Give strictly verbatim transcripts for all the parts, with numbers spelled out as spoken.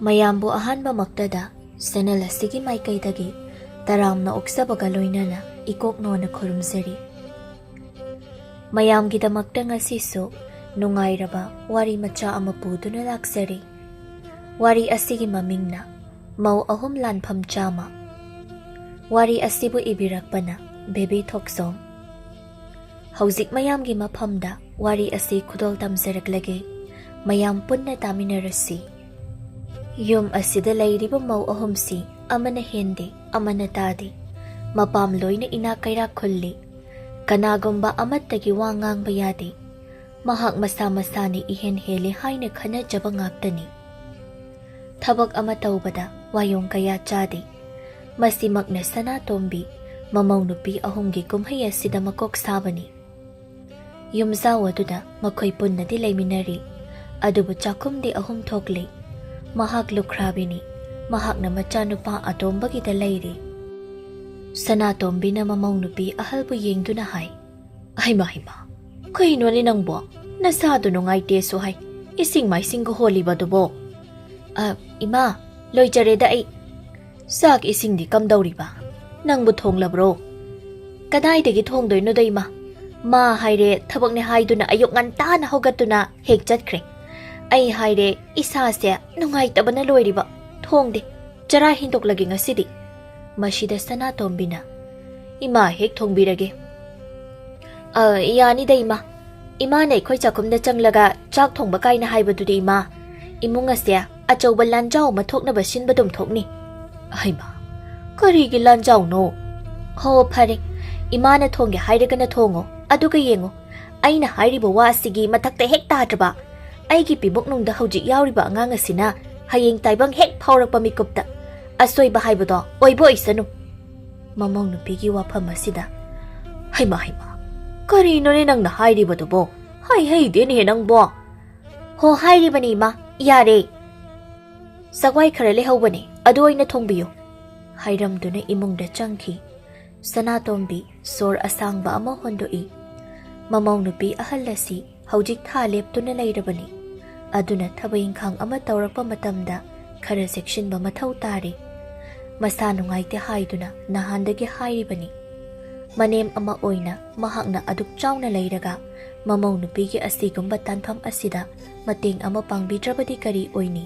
ꯃꯌꯥꯝꯕꯨ ꯑꯍꯥꯟꯕꯃꯛꯇꯗ ꯆꯦꯅꯦꯜ ꯑꯁꯤꯒꯤ ꯃꯥꯏꯀꯩꯗꯒꯤ ꯇꯔꯥꯝꯅ ꯑꯣꯛꯆꯕꯒ ꯂꯣꯏꯅꯅ ꯏꯀꯣꯛ ꯅꯣꯟꯅ ꯈꯨꯔꯨꯝꯖꯔꯤ꯫ ꯃꯌꯥꯝꯒꯤꯗꯃꯛꯇ ꯉꯁꯤꯁꯨ ꯅꯨꯡꯉꯥꯏꯔꯕ ꯋꯥꯔꯤ ꯃꯆꯥ ꯑꯃ ꯄꯨꯗꯨꯅ ꯂꯥꯛꯆꯔꯤ꯫ ꯋꯥꯔꯤ ꯑꯁꯤꯒꯤ ꯃꯃꯤꯡꯅ ꯃꯧ ꯑꯍꯨꯝ ꯂꯥꯟꯐꯝ ꯆꯥꯝꯃ꯫ ꯋꯥꯔꯤ ꯑꯁꯤꯕꯨ ꯏꯕꯤꯔꯛꯄꯅ ꯕꯦꯕꯤ ꯊꯣꯛꯆꯣꯝ꯫ ꯍꯧꯖꯤꯛ ꯃꯌꯥꯝꯒꯤ ꯃꯐꯝꯗ ꯋꯥꯔꯤ ꯑꯁꯤ ꯈꯨꯗꯣꯜ ꯇꯝꯖꯔꯛꯂꯒꯦ꯫ ꯃꯌꯥꯝ ꯄꯨꯟꯅ ꯇꯥꯃꯤꯟꯅꯔꯁꯤ꯫ ꯌꯨꯝ ꯑꯁꯤꯗ ꯂꯩꯔꯤꯕ ꯃꯧ ꯑꯍꯨꯝꯁꯤ ꯑꯃꯅ ꯍꯦꯟꯗꯦ, ꯑꯃꯅ ꯇꯥꯗꯦ꯫ ꯃꯄꯥꯝ ꯂꯣꯏꯅ ꯏꯅꯥꯛ ꯀꯩꯔꯥꯛ ꯈꯨꯜꯂꯤ꯫ ꯀꯅꯥꯒꯨꯝꯕ ꯑꯃꯠꯇꯒꯤ ꯋꯥ ꯉꯥꯡꯕ ꯌꯥꯗꯦ꯫ ꯃꯍꯥꯛ ꯃꯁꯥ ꯃꯁꯥꯅ ꯏꯍꯦꯟ ꯍꯦꯜꯂꯤ ꯍꯥꯏꯅ ꯈꯟꯅꯖꯕ ꯉꯥꯛꯇꯅꯤ꯫ ꯊꯕꯛ ꯑꯃ ꯇꯧꯕꯗ ꯋꯥꯌꯣꯡ ꯀꯌꯥ ꯆꯥꯗꯦ꯫ ꯃꯁꯤꯃꯛꯅ ꯁꯅꯥꯇꯣꯝꯕꯤ ꯃꯃꯧ ꯅꯨꯄꯤ ꯑꯍꯨꯝꯒꯤ ꯀꯨꯝꯍꯩ ꯑꯁꯤꯗ ꯃꯀꯣꯛ ꯁꯥꯕꯅꯤ꯫ ꯌꯨꯝꯖꯥꯎ ꯑꯗꯨꯗ ꯃꯈꯣꯏ ꯄꯨꯟꯅꯗꯤ ꯂꯩꯃꯤꯟꯅꯔꯤ, ꯑꯗꯨꯕꯨ ꯆꯥꯛꯈꯨꯝꯗꯤ ꯑꯍꯨꯝ ꯊꯣꯛꯂꯤ꯫ ꯃꯍꯥꯛ ꯂꯨꯈ꯭ꯔꯥꯕꯤꯅꯤ꯫ ꯃꯍꯥꯛꯅ ꯃꯆꯥꯅꯨꯄꯥ ꯑꯇꯣꯝꯕꯒꯤꯗ ꯂꯩꯔꯤ꯫ ꯁꯅꯥꯇꯣꯝꯕꯤꯅ ꯃꯃꯧ ꯅꯨꯄꯤ ꯑꯍꯜꯕꯨ ꯌꯦꯡꯗꯨꯅ ꯍꯥꯏ, "ꯍꯩꯃꯥ, ꯍꯩꯃꯥ, ꯀꯩꯅꯣꯅꯦ ꯅꯪꯕꯣ? ꯅꯁꯥꯗꯨ ꯅꯨꯡꯉꯥꯏꯇꯦꯁꯨ ꯍꯥꯏ, ꯏꯁꯤꯡ ꯃꯥꯏꯁꯤꯡꯒ ꯍꯣꯜꯂꯤꯕ ꯑꯗꯨꯕꯣ?" "ꯑ, ꯏꯃꯥ, ꯂꯣꯏꯖꯔꯦꯗ ꯑꯩ꯫ ꯆꯥꯛ ꯏꯁꯤꯡꯗꯤ ꯀꯝꯗꯧꯔꯤꯕ? ꯅꯪꯕꯨ ꯊꯣꯡꯂꯕ꯭ꯔꯣ?" "ꯀꯗꯥꯏꯗꯒꯤ ꯊꯣꯡꯗꯣꯏꯅꯣꯗ ꯏꯃꯥ? ꯃꯥ ꯍꯥꯏꯔꯦ ꯊꯕꯛꯅꯦ ꯍꯥꯏꯗꯨꯅ ꯑꯌꯨꯛ ꯉꯟꯇꯥꯅ ꯍꯧꯒꯠꯇꯨꯅ ꯍꯦꯛ ꯆꯠꯈ꯭ꯔꯦ꯫ ꯑꯩ ꯍꯥꯏꯔꯦ ꯏꯁꯥꯁꯦ ꯅꯨꯡꯉꯥꯏꯇꯕꯅ ꯂꯣꯏꯔꯤꯕ꯫ ꯊꯣꯡꯗꯦ꯫ ꯆꯔꯥ ꯍꯦꯟꯗꯣꯛꯂꯒꯦ ꯉꯁꯤꯗꯤ꯫" ꯃꯁꯤꯗ ꯁꯅꯥꯇꯣꯝꯕꯤꯅ, "ꯏꯃꯥ ꯍꯦꯛ ꯊꯣꯡꯕꯤꯔꯒꯦ꯫" "ꯑ, ꯌꯥꯅꯤꯗ ꯏꯃꯥ꯫ ꯏꯃꯥꯅ ꯑꯩꯈꯣꯏ ꯆꯥꯛꯈꯨꯝꯗ ꯆꯪꯂꯒ ꯆꯥꯛ ꯊꯣꯡꯕ ꯀꯥꯏꯅ ꯍꯥꯏꯕꯗꯨꯗꯤ ꯏꯃꯥ, ꯏꯃꯨꯡ ꯑꯁꯦ ꯑꯆꯧꯕ ꯂꯥꯟꯖꯥꯎ ꯑꯃ ꯊꯣꯛꯅꯕ ꯁꯤꯟꯕꯗꯨꯝ ꯊꯣꯛꯅꯤ꯫" "ꯍꯩꯃꯥ, ꯀꯔꯤꯒꯤ ꯂꯥꯟꯖꯥꯎꯅꯣ?" "ꯍꯣ, ꯐꯔꯦ, ꯏꯃꯥꯅ ꯊꯣꯡꯒꯦ ꯍꯥꯏꯔꯒꯅ ꯊꯣꯡꯉꯣ, ꯑꯗꯨꯒ ꯌꯦꯡꯉꯣ, ꯑꯩꯅ ꯍꯥꯏꯔꯤꯕ ꯋꯥ ꯑꯁꯤꯒꯤ ꯃꯊꯛꯇ ꯍꯦꯛ ꯇꯥꯗ꯭ꯔꯕ, ꯑꯩꯒꯤ ꯄꯤꯕꯨꯛꯅꯨꯡꯗ ꯍꯧꯖꯤꯛ ꯌꯥꯎꯔꯤꯕ ꯑꯉꯥꯡ ꯑꯁꯤꯅ ꯍꯌꯦꯡ ꯇꯥꯏꯕꯪ ꯍꯦꯛ ꯐꯥꯎꯔꯛꯄ ꯃꯤꯀꯨꯞꯇ ꯑꯁꯣꯏꯕ ꯍꯥꯏꯕꯗꯣ ꯑꯣꯏꯕ ꯑꯣꯏꯁꯅꯨ꯫" ꯃꯃꯧ ꯅꯨꯄꯤꯒꯤ ꯋꯥꯐꯝ ꯑꯁꯤꯗ, "ꯍꯩꯃꯥ, ꯍꯩꯃꯥ, ꯀꯔꯤꯅꯣꯅꯦ ꯅꯪꯅ ꯍꯥꯏꯔꯤꯕꯗꯨꯕꯣ? ꯍꯩ ꯍꯩꯗꯦꯅꯦꯍꯦ ꯅꯪꯕꯣ꯫" "ꯍꯣ, ꯍꯥꯏꯔꯤꯕꯅꯤ ꯏꯃꯥ, ꯌꯥꯔꯦ꯫ ꯆꯒꯋꯥꯏ ꯈꯔ ꯂꯩꯍꯧꯕꯅꯦ, ꯑꯗꯨ ꯑꯣꯏꯅ ꯊꯣꯡꯕꯤꯌꯨ꯫" ꯍꯥꯏꯔꯝꯗꯨꯅ ꯏꯃꯨꯡꯗ ꯆꯪꯈꯤ꯫ ꯁꯅꯥꯇꯣꯝꯕꯤ ꯁꯣꯔ ꯑꯁꯥꯡꯕ ꯑꯃ ꯍꯣꯟꯗꯣꯛꯏ꯫ ꯃꯃꯧ ꯅꯨꯄꯤ ꯑꯍꯜ ꯑꯁꯤ ꯍꯧꯖꯤꯛ ꯊꯥ ꯂꯦꯞꯇꯨꯅ ꯂꯩꯔꯕꯅꯤ꯫ ꯑꯗꯨꯅ ꯊꯕꯛ ꯏꯪꯈꯥꯡ ꯑꯃ ꯇꯧꯔꯛꯄ ꯃꯇꯝꯗ ꯈꯔ ꯆꯦꯛꯁꯤꯟꯕ ꯃꯊꯧ ꯇꯥꯔꯦ꯫ ꯃꯁꯥ ꯅꯨꯡꯉꯥꯏꯇꯦ ꯍꯥꯏꯗꯨꯅ ꯅꯍꯥꯟꯗꯒꯤ ꯍꯥꯏꯔꯤꯕꯅꯤ꯫ ꯃꯅꯦꯝ ꯑꯃ ꯑꯣꯏꯅ ꯃꯍꯥꯛꯅ ꯑꯗꯨꯛ ꯆꯥꯎꯅ ꯂꯩꯔꯒ ꯃꯃꯧ ꯅꯨꯄꯤꯒꯤ ꯑꯁꯤꯒꯨꯝꯕ ꯇꯥꯟꯐꯝ ꯑꯁꯤꯗ ꯃꯇꯦꯡ ꯑꯃ ꯄꯥꯡꯕꯤꯗ꯭ꯔꯕꯗꯤ ꯀꯔꯤ ꯑꯣꯏꯅꯤ?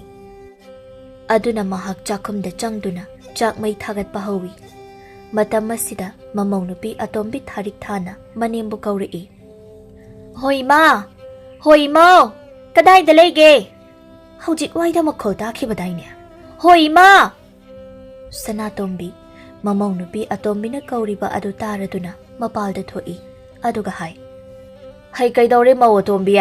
ꯑꯗꯨꯅ ꯃꯍꯥꯛ ꯆꯥꯛꯈꯨꯝꯗ ꯆꯪꯗꯨꯅ ꯆꯥꯛ ꯃꯩ ꯊꯥꯒꯠꯄ ꯍꯧꯏ꯫ ꯃꯇꯝ ꯑꯁꯤꯗ ꯃꯃꯧ ꯅꯨꯄꯤ ꯑꯇꯣꯝꯕꯤ ꯊꯥꯔꯤꯛ ꯊꯥꯅ ꯃꯅꯦꯝꯕꯨ ꯀꯧꯔꯛꯏ꯫ "ꯍꯣꯏ ꯏꯃꯥ! ꯍꯣꯏ ꯏꯃꯥ! ꯀꯗꯥꯏꯗ ꯂꯩꯒꯦ? ꯍꯧꯖꯤꯛ ꯋꯥꯏꯗ ꯃꯈꯣꯜ ꯇꯥꯈꯤꯕꯗꯥꯏꯅꯦ? ꯍꯣꯏ ꯏꯃꯥ!" ꯁꯅꯥꯇꯣꯝꯕꯤ, ꯃꯃꯧ ꯅꯨꯄꯤ ꯑꯇꯣꯝꯕꯤꯅ ꯀꯧꯔꯤꯕ ꯑꯗꯨ ꯇꯥꯔꯗꯨꯅ ꯃꯄꯥꯜꯗ ꯊꯣꯛꯏ꯫ ꯑꯗꯨꯒ ꯍꯥꯏ, "ꯍꯩ, ꯀꯩꯗꯧꯔꯦ ꯃꯧ ꯑꯇꯣꯝꯕꯤ?"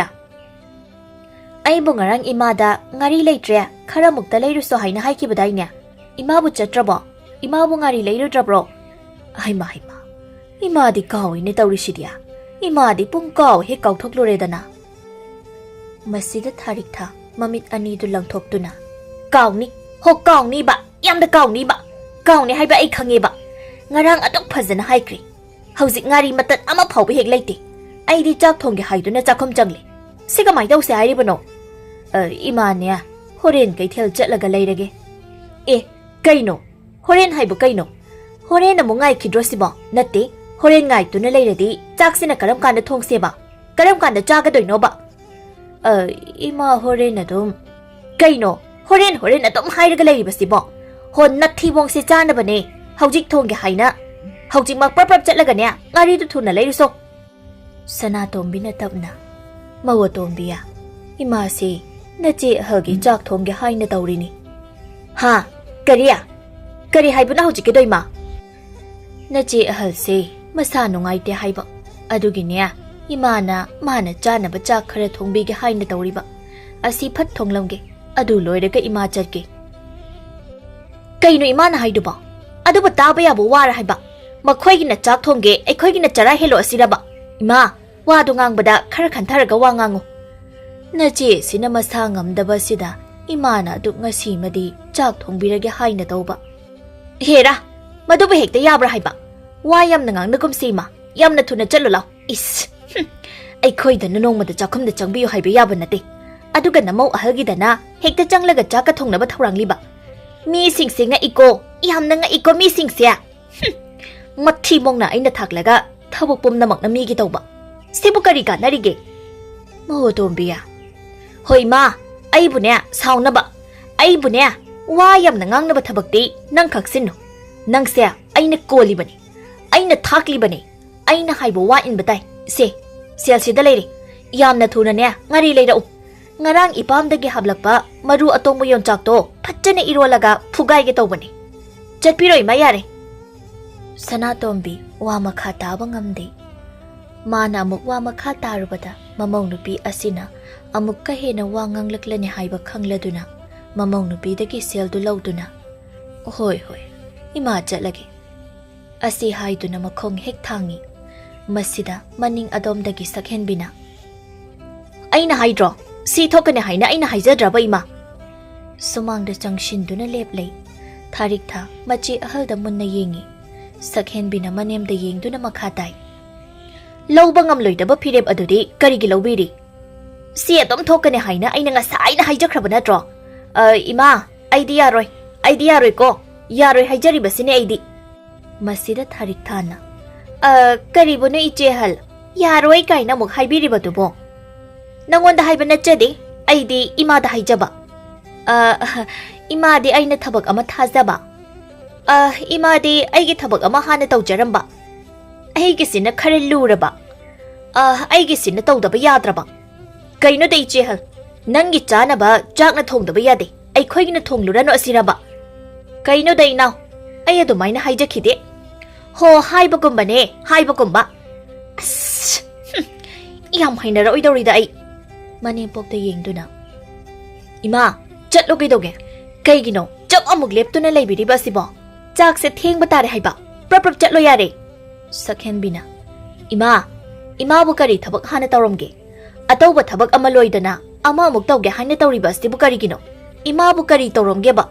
"ꯑꯩꯕꯨ ꯉꯔꯥꯡ ꯏꯃꯥꯗ ꯉꯥꯔꯤ ꯂꯩꯇ꯭ꯔꯦ, ꯈꯔ ꯃꯨꯛꯇ ꯂꯩꯔꯨꯁꯣ ꯍꯥꯏꯅ ꯍꯥꯏꯈꯤꯕꯗꯥꯏꯅꯦ? ꯏꯃꯥꯕꯨ ꯆꯠꯇ꯭ꯔꯕꯣ? ꯏꯃꯥꯕꯨ ꯉꯥꯔꯤ ꯂꯩꯔꯨꯗ꯭ꯔꯕ꯭ꯔꯣ?" "ꯍꯩꯃꯥ, ꯍꯩꯃꯥ, ꯏꯃꯥꯗꯤ ꯀꯥꯎꯏꯅꯦ ꯇꯧꯔꯤꯁꯤꯗꯤ꯫ ꯏꯃꯥꯗꯤ ꯄꯨꯡ ꯀꯥꯎ ꯍꯦꯛ ꯀꯥꯎꯊꯣꯛꯂꯨꯔꯦꯗꯅ꯫" ꯃꯁꯤꯗ ꯊꯥꯔꯤꯛꯊꯥ ꯃꯃꯤꯠ ꯑꯅꯤꯗꯨ ꯂꯪꯊꯣꯛꯇꯨꯅ, "ꯀꯥꯎꯅꯤ, ꯍꯣ ꯀꯥꯎꯅꯤꯕ, ꯌꯥꯝꯅ ꯀꯥꯎꯅꯤꯕ꯫ ꯀꯥꯎꯅꯤ ꯍꯥꯏꯕ ꯑꯩ ꯈꯪꯉꯦꯕ꯫ ꯉꯔꯥꯡ ꯑꯗꯨꯛ ꯐꯖꯅ ꯍꯥꯏꯈ꯭ꯔꯦ꯫ ꯍꯧꯖꯤꯛ ꯉꯥꯔꯤ ꯃꯇꯠ ꯑꯃ ꯐꯥꯎꯕ ꯍꯦꯛ ꯂꯩꯇꯦ꯫ ꯑꯩꯗꯤ ꯆꯥꯛ ꯊꯣꯡꯒꯦ ꯍꯥꯏꯗꯨꯅ ꯆꯥꯛꯈꯨꯝ ꯆꯪꯂꯦ꯫ ꯁꯤ ꯀꯃꯥꯏ ꯇꯧꯁꯦ ꯍꯥꯏꯔꯤꯕꯅꯣ?" "ꯑ, ꯏꯃꯥꯅꯦ, ꯍꯣꯔꯦꯟ ꯀꯩꯊꯦꯜ ꯆꯠꯂꯒ ꯂꯩꯔꯒꯦ꯫" "ꯑꯦ, ꯀꯩꯅꯣ? ꯍꯣꯔꯦꯟ ꯍꯥꯏꯕꯨ ꯀꯩꯅꯣ? ꯍꯣꯔꯦꯟ ꯑꯃꯨꯛ ꯉꯥꯏꯈꯤꯗ꯭ꯔꯣ ꯁꯤꯕꯣ? ꯅꯠꯇꯦ, ꯍꯣꯔꯦꯟ ꯉꯥꯏꯗꯨꯅ ꯂꯩꯔꯗꯤ ꯆꯥꯛꯁꯤꯅ ꯀꯔꯝ ꯀꯥꯟꯗ ꯊꯣꯡꯁꯦꯕ? ꯀꯔꯝ ꯀꯥꯟꯗ ꯆꯥꯒꯗꯣꯏꯅꯣꯕ?" "ꯑ, ꯏꯃꯥ, ꯍꯣꯔꯦꯟ ꯑꯗꯨꯝ꯫" "ꯀꯩꯅꯣ? ꯍꯣꯔꯦꯟ, ꯍꯣꯔꯦꯟ ꯑꯗꯨꯝ ꯍꯥꯏꯔꯒ ꯂꯩꯔꯤꯕꯁꯤꯕꯣ? ꯍꯣ, ꯅꯊꯤꯕꯣꯡꯁꯦ ꯆꯥꯅꯕꯅꯦ꯫ ꯍꯧꯖꯤꯛ ꯊꯣꯡꯒꯦ ꯍꯥꯏꯅ ꯍꯧꯖꯤꯛꯃꯛ ꯄ꯭ꯔꯞ ꯄ꯭ꯔꯞ ꯆꯠꯂꯒꯅꯦ ꯉꯥꯔꯤꯗꯨ ꯊꯨꯅ ꯂꯩꯔꯨꯁꯣ꯫" ꯁꯅꯥꯇꯣꯝꯕꯤꯅ ꯇꯞꯅ, "ꯃꯧ ꯑꯇꯣꯝꯕꯤ, ꯏꯃꯥꯁꯤ ꯅꯆꯦ ꯑꯍꯜꯒꯤ ꯆꯥꯛ ꯊꯣꯡꯒꯦ ꯍꯥꯏꯅ ꯇꯧꯔꯤꯅꯤ꯫" "ꯍꯥ? ꯀꯔꯤ? ꯀꯔꯤ ꯍꯥꯏꯕꯅꯣ ꯍꯧꯖꯤꯛꯀꯤꯗꯣ, ꯏꯃꯥ?" "ꯅꯆꯦ ꯑꯍꯜꯁꯦ ꯃꯁꯥ ꯅꯨꯡꯉꯥꯏꯇꯦ ꯍꯥꯏꯕ꯫ ꯑꯗꯨꯒꯤꯅꯦ, ꯏꯃꯥꯅ ꯃꯥꯅ ꯆꯥꯅꯕ ꯆꯥꯛ ꯈꯔ ꯊꯣꯡꯕꯤꯒꯦ ꯍꯥꯏꯅ ꯇꯧꯔꯤꯕ꯫ ꯑꯁꯤ ꯐꯠ ꯊꯣꯡꯂꯝꯒꯦ꯫ ꯑꯗꯨ ꯂꯣꯏꯔꯒ ꯏꯃꯥ ꯆꯠꯀꯦ꯫" "ꯀꯩꯅꯣ ꯏꯃꯥꯅ ꯍꯥꯏꯗꯨꯕꯣ? ꯑꯗꯨꯕꯨ ꯇꯥꯕ ꯌꯥꯕ ꯋꯥꯔ ꯍꯥꯏꯕ? ꯃꯈꯣꯏꯒꯤꯅ ꯆꯥꯛ ꯊꯣꯡꯒꯦ, ꯑꯩꯈꯣꯏꯒꯤꯅ ꯆꯔꯥ ꯍꯦꯜꯂꯣ ꯑꯁꯤꯔꯕ? ꯏꯃꯥ, ꯋꯥꯗꯣ ꯉꯥꯡꯕꯗ ꯈꯔ ꯈꯟꯊꯔꯒ ꯋꯥ ꯉꯥꯡꯉꯨ꯫ ꯅꯆꯦꯁꯤꯅ ꯃꯁꯥ ꯉꯝꯗꯕꯁꯤꯗ ꯏꯃꯥꯅ ꯑꯗꯨꯛ ꯉꯁꯤꯃꯗꯤ ꯆꯥꯛ ꯊꯣꯡꯕꯤꯔꯒꯦ ꯍꯥꯏꯅ ꯇꯧꯕ꯫" "ꯍꯦꯔꯥ, ꯃꯗꯨꯕꯨ ꯍꯦꯛꯇ ꯌꯥꯕ꯭ꯔꯥ ꯍꯥꯏꯕ? ꯋꯥ ꯌꯥꯝꯅ ꯉꯥꯡꯅꯒꯨꯝꯁꯤ ꯏꯃꯥ, ꯌꯥꯝꯅ ꯊꯨꯅ ꯆꯠꯂꯨ ꯂꯥꯎ꯫ ꯏꯁ, ꯍꯨꯝ, ꯑꯩꯈꯣꯏꯗꯅ ꯅꯣꯡꯃꯗ ꯆꯥꯛꯈꯨꯝꯗ ꯆꯪꯕꯤꯌꯨ ꯍꯥꯏꯕ ꯌꯥꯕ ꯅꯠꯇꯦ꯫ ꯑꯗꯨꯒ ꯅꯃꯧ ꯑꯍꯜꯒꯤꯗꯅ ꯍꯦꯛꯇ ꯆꯪꯂꯒ ꯆꯥꯛꯀ ꯊꯣꯡꯅꯕ ꯊꯧꯔꯥꯡꯂꯤꯕ꯫ ꯃꯤꯁꯤꯡꯁꯦ ꯉꯛꯏꯀꯣ, ꯌꯥꯝꯅ ꯉꯛꯏꯀꯣ ꯃꯤꯁꯤꯡꯁꯦ꯫ ꯍꯨꯝ, ꯃꯊꯤꯕꯣꯡꯅ ꯑꯩꯅ ꯊꯥꯛꯂꯒ ꯊꯕꯛ ꯄꯨꯝꯅꯃꯛꯅ ꯃꯤꯒꯤ ꯇꯧꯕ꯫ ꯁꯤꯕꯨ ꯀꯔꯤ ꯀꯥꯟꯅꯔꯤꯒꯦ? ꯃꯧ ꯑꯇꯣꯝꯕꯤ꯫ ꯍꯣꯏ ꯃꯥ, ꯑꯩꯕꯨꯅꯦ ꯁꯥꯎꯅꯕ, ꯑꯩꯕꯨꯅꯦ ꯋꯥ ꯌꯥꯝꯅ ꯉꯥꯡꯅꯕ ꯊꯕꯛꯇꯤ ꯅꯪ ꯈꯛꯁꯤꯟꯅꯨ꯫ ꯅꯪꯁꯦ ꯑꯩꯅ ꯀꯣꯜꯂꯤꯕꯅꯤ, ꯑꯩꯅ ꯊꯥꯛꯂꯤꯕꯅꯤ꯫ ꯑꯩꯅ ꯍꯥꯏꯕ ꯋꯥ ꯏꯟꯕ ꯇꯥꯏ꯫ ꯁꯦ, ꯁꯦꯜꯁꯤꯗ ꯂꯩꯔꯦ꯫ ꯌꯥꯝꯅ ꯊꯨꯅꯅꯦ ꯉꯥꯔꯤ ꯂꯩꯔꯛꯎ꯫ ꯉꯔꯥꯡ ꯏꯄꯥꯝꯗꯒꯤ ꯍꯥꯞꯂꯛꯄ ꯃꯔꯨ ꯑꯇꯣꯡꯕ ꯌꯣꯡꯆꯥꯛꯇꯣ ꯐꯖꯅ ꯏꯔꯣꯜꯂꯒ ꯐꯨꯒꯥꯏꯒꯦ ꯇꯧꯕꯅꯤ꯫ ꯆꯠꯄꯤꯔꯣ ꯏꯃꯥ, ꯌꯥꯔꯦ꯫ ꯁꯅꯥꯇꯣꯝꯕꯤ ꯋꯥ ꯃꯈꯥ ꯇꯥꯕ ꯉꯝꯗꯦ꯫ ꯃꯥꯅ ꯑꯃꯨꯛ ꯋꯥ ꯃꯈꯥ ꯇꯥꯔꯨꯕꯗ ꯃꯃꯧ ꯅꯨꯄꯤ ꯑꯁꯤꯅ ꯑꯃꯨꯛꯀ ꯍꯦꯟꯅ ꯋꯥ ꯉꯥꯡꯂꯛꯂꯅꯤ ꯍꯥꯏꯕ ꯈꯪꯂꯗꯨꯅ ꯃꯃꯧ ꯅꯨꯄꯤꯗꯒꯤ ꯁꯦꯜꯗꯨ ꯂꯧꯗꯨꯅ, "ꯍꯣꯏ, ꯍꯣꯏ, ꯏꯃꯥ ꯆꯠꯂꯒꯦ" ꯑꯁꯤ ꯍꯥꯏꯗꯨꯅ ꯃꯈꯣꯡ ꯍꯦꯛ ꯊꯥꯡꯉꯤ꯫ ꯃꯁꯤꯗ ꯃꯅꯤꯡ ꯑꯗꯣꯝꯗꯒꯤ ꯁꯛꯍꯦꯟꯕꯤꯅ, "ꯑꯩꯅ ꯍꯥꯏꯗ꯭ꯔꯣ, ꯁꯤ ꯊꯣꯛꯀꯅꯤ ꯍꯥꯏꯅ ꯑꯩꯅ ꯍꯥꯏꯖꯗ꯭ꯔꯕ ꯏꯃꯥ?" ꯁꯨꯃꯥꯡꯗ ꯆꯪꯁꯤꯟꯗꯨꯅ ꯂꯦꯞꯂꯩ꯫ ꯊꯥꯔꯤꯛꯊꯥ ꯃꯆꯦ ꯑꯍꯜꯗ ꯃꯨꯟꯅ ꯌꯦꯡꯉꯤ꯫ ꯁꯛꯍꯦꯟꯕꯤꯅ ꯃꯅꯦꯝꯗ ꯌꯦꯡꯗꯨꯅ ꯃꯈꯥ ꯇꯥꯏ, "ꯂꯧꯕ ꯉꯝꯂꯣꯏꯗꯕ ꯐꯤꯔꯦꯞ ꯑꯗꯨꯗꯤ ꯀꯔꯤꯒꯤ ꯂꯧꯕꯤꯔꯤ? ꯁꯤ ꯑꯗꯨꯝ ꯊꯣꯛꯀꯅꯤ ꯍꯥꯏꯅ ꯑꯩꯅ ꯉꯁꯥꯏꯅ ꯍꯥꯏꯖꯈ꯭ꯔꯕ ꯅꯠꯇ꯭ꯔꯣ? ꯑ, ꯏꯃꯥ, ꯑꯩꯗꯤ ꯌꯥꯔꯣꯏ, ꯑꯩꯗꯤ ꯌꯥꯔꯣꯏꯀꯣ, ꯌꯥꯔꯣꯏ ꯍꯥꯏꯖꯔꯤꯕꯁꯤꯅꯦ ꯑꯩꯗꯤ"꯫ ꯃꯁꯤꯗ ꯊꯥꯔꯤꯛꯊꯥꯅ, "ꯑ, ꯀꯔꯤꯕꯨꯅꯣ ꯏꯆꯦ ꯑꯍꯜ, ꯌꯥꯔꯣꯏ ꯀꯥꯏꯅ ꯑꯃꯨꯛ ꯍꯥꯏꯕꯤꯔꯤꯕꯗꯨꯕꯣ? ꯅꯪꯉꯣꯟꯗ ꯍꯥꯏꯕ ꯅꯠꯆꯗꯦ, ꯑꯩꯗꯤ ꯏꯃꯥꯗ ꯍꯥꯏꯖꯕ"꯫ "ꯑ, ꯏꯃꯥꯗꯤ ꯑꯩꯅ ꯊꯕꯛ ꯑꯃ ꯊꯥꯖꯕ꯫ ꯑ, ꯏꯃꯥꯗꯤ ꯑꯩꯒꯤ ꯊꯕꯛ ꯑꯃ ꯍꯥꯟꯅ ꯇꯧꯖꯔꯝꯕ꯫ ꯑꯩꯒꯤꯁꯤꯅ ꯈꯔ ꯂꯨꯔꯕ꯫ ꯑ, ꯑꯩꯒꯤꯁꯤꯅ ꯇꯧꯗꯕ ꯌꯥꯗ꯭ꯔꯕ꯫ ꯀꯩꯅꯣꯗ ꯏꯆꯦ ꯑꯍꯜ, ꯅꯪꯒꯤ ꯆꯥꯅꯕ ꯆꯥꯛꯅ ꯊꯣꯡꯗꯕ ꯌꯥꯗꯦ, ꯑꯩꯈꯣꯏꯒꯤꯅ ꯊꯣꯡꯂꯨꯔꯅꯨ ꯑꯁꯤꯔꯕ? ꯀꯩꯅꯣꯗ ꯏꯅꯥꯎ, ꯑꯩ ꯑꯗꯨꯃꯥꯏꯅ ꯍꯥꯏꯖꯈꯤꯗꯦ"꯫ "ꯍꯣ, ꯍꯥꯏꯕꯒꯨꯝꯕꯅꯦ, ꯍꯥꯏꯕꯒꯨꯝꯕ"꯫ ꯑꯁ, ꯍꯨꯝ, ꯌꯥꯝ ꯍꯩꯅꯔꯛꯑꯣꯏꯗꯧꯔꯤꯗ ꯑꯩ꯫ ꯃꯅꯦꯝꯄꯣꯛꯇ ꯌꯦꯡꯗꯨꯅ, "ꯏꯃꯥ, ꯆꯠꯂꯣ ꯀꯩꯗꯧꯒꯦ? ꯀꯩꯒꯤꯅꯣ ꯆꯞ ꯑꯃꯨꯛ ꯂꯦꯞꯇꯨꯅ ꯂꯩꯕꯤꯔꯤꯕ ꯑꯁꯤꯕꯣ? ꯆꯥꯛꯁꯦ ꯊꯦꯡꯕ ꯇꯥꯔꯦ ꯍꯥꯏꯕ, ꯄ꯭ꯔꯞ ꯄ꯭ꯔꯞ ꯆꯠꯂꯣ ꯌꯥꯔꯦ"꯫ ꯁꯛꯍꯦꯟꯕꯤꯅ, "ꯏꯃꯥ, ꯏꯃꯥꯕꯨ ꯀꯔꯤ ꯊꯕꯛ ꯍꯥꯟꯅ ꯇꯧꯔꯝꯒꯦ? ꯑꯇꯧꯕ ꯊꯕꯛ ꯑꯃ ꯂꯣꯏꯗꯅ ꯑꯃ ꯑꯃꯨꯛ ꯇꯧꯒꯦ ꯍꯥꯏꯅ ꯇꯧꯔꯤꯕ ꯑꯁꯤꯕꯨ ꯀꯔꯤꯒꯤꯅꯣ? ꯏꯃꯥꯕꯨ ꯀꯔꯤ ꯇꯧꯔꯝꯒꯦꯕ?"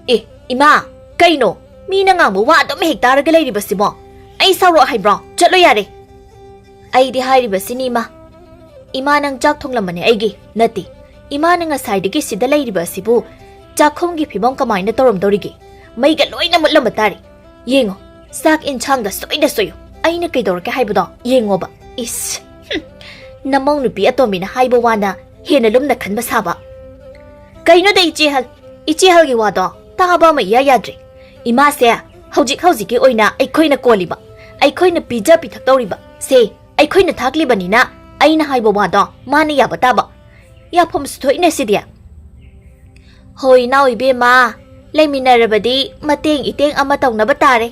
"ꯑꯦ, ꯏꯃꯥ, ꯀꯩꯅꯣ? ꯃꯤꯅ ꯉꯥꯡꯕ ꯋꯥ ꯑꯗꯨꯝ ꯍꯦꯛ ꯇꯥꯔꯒ ꯂꯩꯔꯤꯕꯁꯤꯕꯣ? ꯑꯩ ꯁꯥꯎꯔꯛꯑꯣ ꯍꯥꯏꯕ꯭ꯔꯣ? ꯆꯠꯂꯣ ꯌꯥꯔꯦ"꯫ "ꯑꯩꯗꯤ ꯍꯥꯏꯔꯤꯕꯁꯤꯅꯤ ꯏꯃꯥ"꯫ "ꯏꯃꯥ, ꯅꯪ ꯆꯥꯛ ꯊꯣꯡꯂꯝꯕꯅꯦ ꯑꯩꯒꯤ꯫ ꯅꯠꯇꯦ, ꯏꯃꯥꯅ ꯉꯁꯥꯏꯗꯒꯤ ꯁꯤꯗ ꯂꯩꯔꯤꯕ ꯑꯁꯤꯕꯨ ꯆꯥꯛꯈꯨꯝꯒꯤ ꯐꯤꯕꯝ ꯀꯃꯥꯏꯅ ꯇꯧꯔꯝꯗꯧꯔꯤꯒꯦ? ꯃꯩꯒ ꯂꯣꯏꯅ ꯃꯨꯠꯂꯝꯕ ꯇꯥꯔꯦ꯫ ꯌꯦꯡꯉꯣ, ꯆꯥꯛ ꯏꯟꯁꯥꯡꯒ ꯁꯣꯏꯗ ꯁꯣꯏꯌꯨ꯫ ꯑꯩꯅ ꯀꯩꯗꯧꯔꯛꯀꯦ ꯍꯥꯏꯕꯗꯣ ꯌꯦꯡꯉꯣꯕ꯫ ꯏꯁ, ꯍꯨꯝ, ꯅꯃꯧ ꯅꯨꯄꯤ ꯑꯇꯣꯝꯕꯤꯅ ꯍꯥꯏꯕ ꯋꯥꯅ ꯍꯦꯟꯅ ꯂꯨꯝꯅ ꯈꯟꯕ ꯁꯥꯕ꯫ ꯀꯩꯅꯣꯗ ꯏꯆꯦ ꯍꯜ, ꯏꯆꯦ ꯍꯜꯒꯤ ꯋꯥꯗꯣ ꯇꯥꯕ ꯑꯃ ꯏꯌꯥ ꯌꯥꯗ꯭ꯔꯦ꯫ ꯏꯃꯥꯁꯦ ꯍꯧꯖꯤꯛ ꯍꯧꯖꯤꯛꯀꯤ ꯑꯣꯏꯅ ꯑꯩꯈꯣꯏꯅ ꯀꯣꯜꯂꯤꯕ, ꯑꯩꯈꯣꯏꯅ ꯄꯤꯖ ꯄꯤꯊꯛ ꯇꯧꯔꯤꯕ ꯁꯦ, ꯑꯩꯈꯣꯏꯅ ꯊꯥꯛꯂꯤꯕꯅꯤꯅ ꯑꯩꯅ ꯍꯥꯏꯕ ꯋꯥꯗꯣ ꯃꯥꯅ ꯌꯥꯕ ꯇꯥꯕ꯫ ꯌꯥꯐꯝꯁꯨ ꯊꯣꯛꯏꯅꯦ ꯁꯤꯗꯤ꯫ ꯍꯣꯏ ꯏꯅꯥꯎ ꯏꯕꯦꯝꯃ, ꯂꯩꯃꯤꯟꯅꯔꯕꯗꯤ ꯃꯇꯦꯡ ꯏꯇꯦꯡ ꯑꯃ ꯇꯧꯅꯕ ꯇꯥꯔꯦ꯫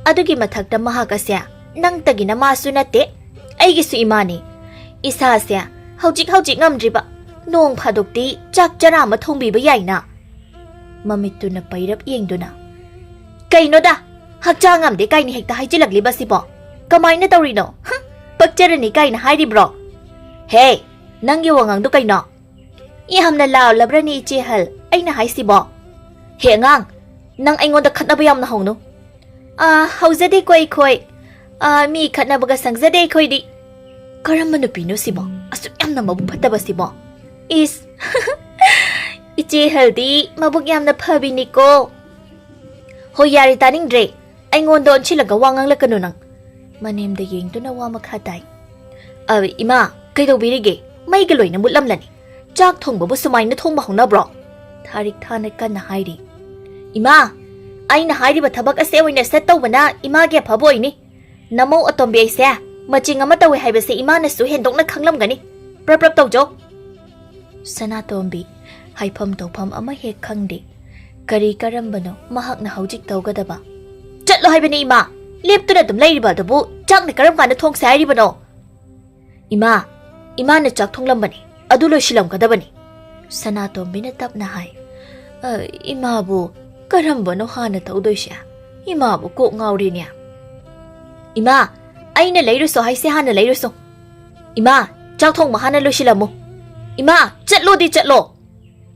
ꯑꯗꯨꯒꯤ ꯃꯊꯛꯇ ꯃꯍꯥꯛ ꯑꯁꯦ ꯅꯪꯇꯒꯤ ꯅꯃꯥꯁꯨ ꯅꯠꯇꯦ, ꯑꯩꯒꯤꯁꯨ ꯏꯃꯥꯅꯤ꯫ ꯏꯁꯥꯁꯦ ꯍꯧꯖꯤꯛ ꯍꯧꯖꯤꯛ ꯉꯝꯗ꯭ꯔꯤꯕ, ꯅꯣꯡ ꯐꯥꯗꯣꯛꯇꯤ ꯆꯥꯛ ꯆꯔꯥ ꯑꯃ ꯊꯣꯡꯕꯤꯕ ꯌꯥꯏꯅ꯫ ꯃꯃꯤꯠꯇꯨꯅ ꯄꯩꯔꯞ ꯌꯦꯡꯗꯨꯅ, "ꯀꯩꯅꯣꯗ, ꯍꯛꯆꯥꯡ ꯉꯝꯗꯦ ꯀꯥꯏꯅ ꯍꯦꯛꯇ ꯍꯥꯏꯖꯤꯜꯂꯛꯂꯤꯕꯁꯤꯕꯣ? ꯀꯃꯥꯏꯅ ꯇꯧꯔꯤꯅꯣ? ꯍꯨꯝ, ꯄꯛꯆꯔꯅꯤ ꯀꯥꯏꯅ ꯍꯥꯏꯔꯤꯕ꯭ꯔꯣ? ꯍꯦ, ꯅꯪꯒꯤ ꯋꯥꯉꯥꯡꯗꯣ ꯀꯩꯅꯣ? ꯌꯥꯝꯅ ꯂꯥꯎꯂꯕ꯭ꯔꯅꯦ ꯏꯆꯦ ꯍꯜ ꯑꯩꯅ ꯍꯥꯏꯁꯤꯕꯣ? ꯍꯦ ꯑꯉꯥꯡ, ꯅꯪ ꯑꯩꯉꯣꯟꯗ ꯈꯠꯅꯕ ꯌꯥꯝꯅ ꯍꯧꯅꯨ꯫" "ꯑꯥ, ꯍꯧꯖꯗꯦꯀꯣ ꯑꯩꯈꯣꯏ꯫ ꯑꯥ, ꯃꯤ ꯈꯠꯅꯕꯒ ꯁꯪꯖꯗꯦ ꯑꯩꯈꯣꯏꯗꯤ꯫" "ꯀꯔꯝꯕ ꯅꯨꯄꯤꯅꯣ ꯁꯤꯕꯣ? ꯑꯁꯨꯛ ꯌꯥꯝꯅ ꯃꯕꯨꯛ ꯐꯠꯇꯕ ꯁꯤꯕꯣ? ꯏꯁ!" "ꯏꯆꯦ ꯍꯜꯗꯤ ꯃꯕꯨꯛ ꯌꯥꯝꯅ ꯐꯕꯤꯅꯤꯀꯣ꯫" "ꯍꯣꯏ, ꯌꯥꯔꯦ, ꯇꯥꯅꯤꯡꯗ꯭ꯔꯦ꯫ ꯑꯩꯉꯣꯟꯗ ꯑꯣꯟꯁꯤꯜꯂꯒ ꯋꯥ ꯉꯥꯡꯂꯛꯀꯅꯨ ꯅꯪ꯫" ꯃꯅꯦꯝꯗ ꯌꯦꯡꯗꯨꯅ ꯋꯥ ꯃꯈꯥ ꯇꯥꯏ꯫ "ꯑ, ꯏꯃꯥ, ꯀꯩꯗꯧꯕꯤꯔꯤꯒꯦ? ꯃꯩꯒ ꯂꯣꯏꯅ ꯃꯨꯠꯂꯝꯂꯅꯤ꯫ ꯆꯥꯛ ꯊꯣꯡꯕꯕꯨ ꯁꯨꯃꯥꯏꯅ ꯊꯣꯡꯕ ꯍꯧꯅꯕ꯭ꯔꯣ?" ꯊꯥꯔꯤꯛ ꯊꯥꯅ ꯀꯟꯅ ꯍꯥꯏꯔꯤ꯫ "ꯏꯃꯥ, ꯑꯩꯅ ꯍꯥꯏꯔꯤꯕ ꯊꯕꯛ ꯑꯁꯦ ꯑꯣꯏꯅ ꯁꯠ ꯇꯧꯕꯅ ꯏꯃꯥꯒꯤ ꯑꯐꯕ ꯑꯣꯏꯅꯤ꯫ ꯅꯃꯧ ꯑꯇꯣꯝꯕꯤ ꯑꯩꯁꯦ ꯃꯆꯤꯡ ꯑꯃ ꯇꯧꯏ ꯍꯥꯏꯕꯁꯦ ꯏꯃꯥꯅꯁꯨ ꯍꯦꯟꯗꯣꯛꯅ ꯈꯪꯂꯝꯒꯅꯤ꯫ ꯄ꯭ꯔꯞ ꯄ꯭ꯔꯞ ꯇꯧꯖꯧ꯫" ꯁꯅꯥꯇꯣꯝꯕꯤ ꯍꯥꯏꯐꯝ ꯇꯧꯐꯝ ꯑꯃ ꯍꯦꯛ ꯈꯪꯗꯦ꯫ ꯀꯔꯤ ꯀꯔꯝꯕꯅꯣ ꯃꯍꯥꯛꯅ ꯍꯧꯖꯤꯛ ꯇꯧꯒꯗꯕ? "ꯆꯠꯂꯣ ꯍꯥꯏꯕꯅꯤ ꯏꯃꯥ! ꯂꯦꯞꯇꯨꯅ ꯑꯗꯨꯝ ꯂꯩꯔꯤꯕ ꯑꯗꯨꯕꯨ ꯆꯥꯛꯅ ꯀꯔꯝ ꯀꯥꯟꯗ ꯊꯣꯡꯁꯦ ꯍꯥꯏꯔꯤꯕꯅꯣ?" "ꯏꯃꯥ, ꯏꯃꯥꯅ ꯆꯥꯛ ꯊꯣꯡꯂꯝꯕꯅꯤ, ꯑꯗꯨ ꯂꯣꯏꯁꯤꯜꯂꯝꯒꯗꯕꯅꯤ꯫" ꯁꯅꯥꯇꯣꯝꯕꯤꯅ ꯇꯞꯅ ꯍꯥꯏ꯫ "ꯑ, ꯏꯃꯥꯕꯨ ꯀꯔꯝꯕꯅꯣ ꯍꯥꯟꯅ ꯇꯧꯗꯣꯏꯁꯦ? ꯏꯃꯥꯕꯨ ꯀꯣꯛ ꯉꯥꯎꯔꯦꯅꯦ꯫ ꯏꯃꯥ, ꯑꯩꯅ ꯂꯩꯔꯨꯁꯣ ꯍꯥꯏꯁꯦ ꯍꯥꯟꯅ ꯂꯩꯔꯨꯁꯣ꯫ ꯏꯃꯥ, ꯆꯥꯛ ꯊꯣꯡꯕ ꯍꯥꯟꯅ ꯂꯣꯏꯁꯤꯜꯂꯝꯃꯨ꯫ ꯏꯃꯥ, ꯆꯠꯂꯣꯗꯤ ꯆꯠꯂꯣ꯫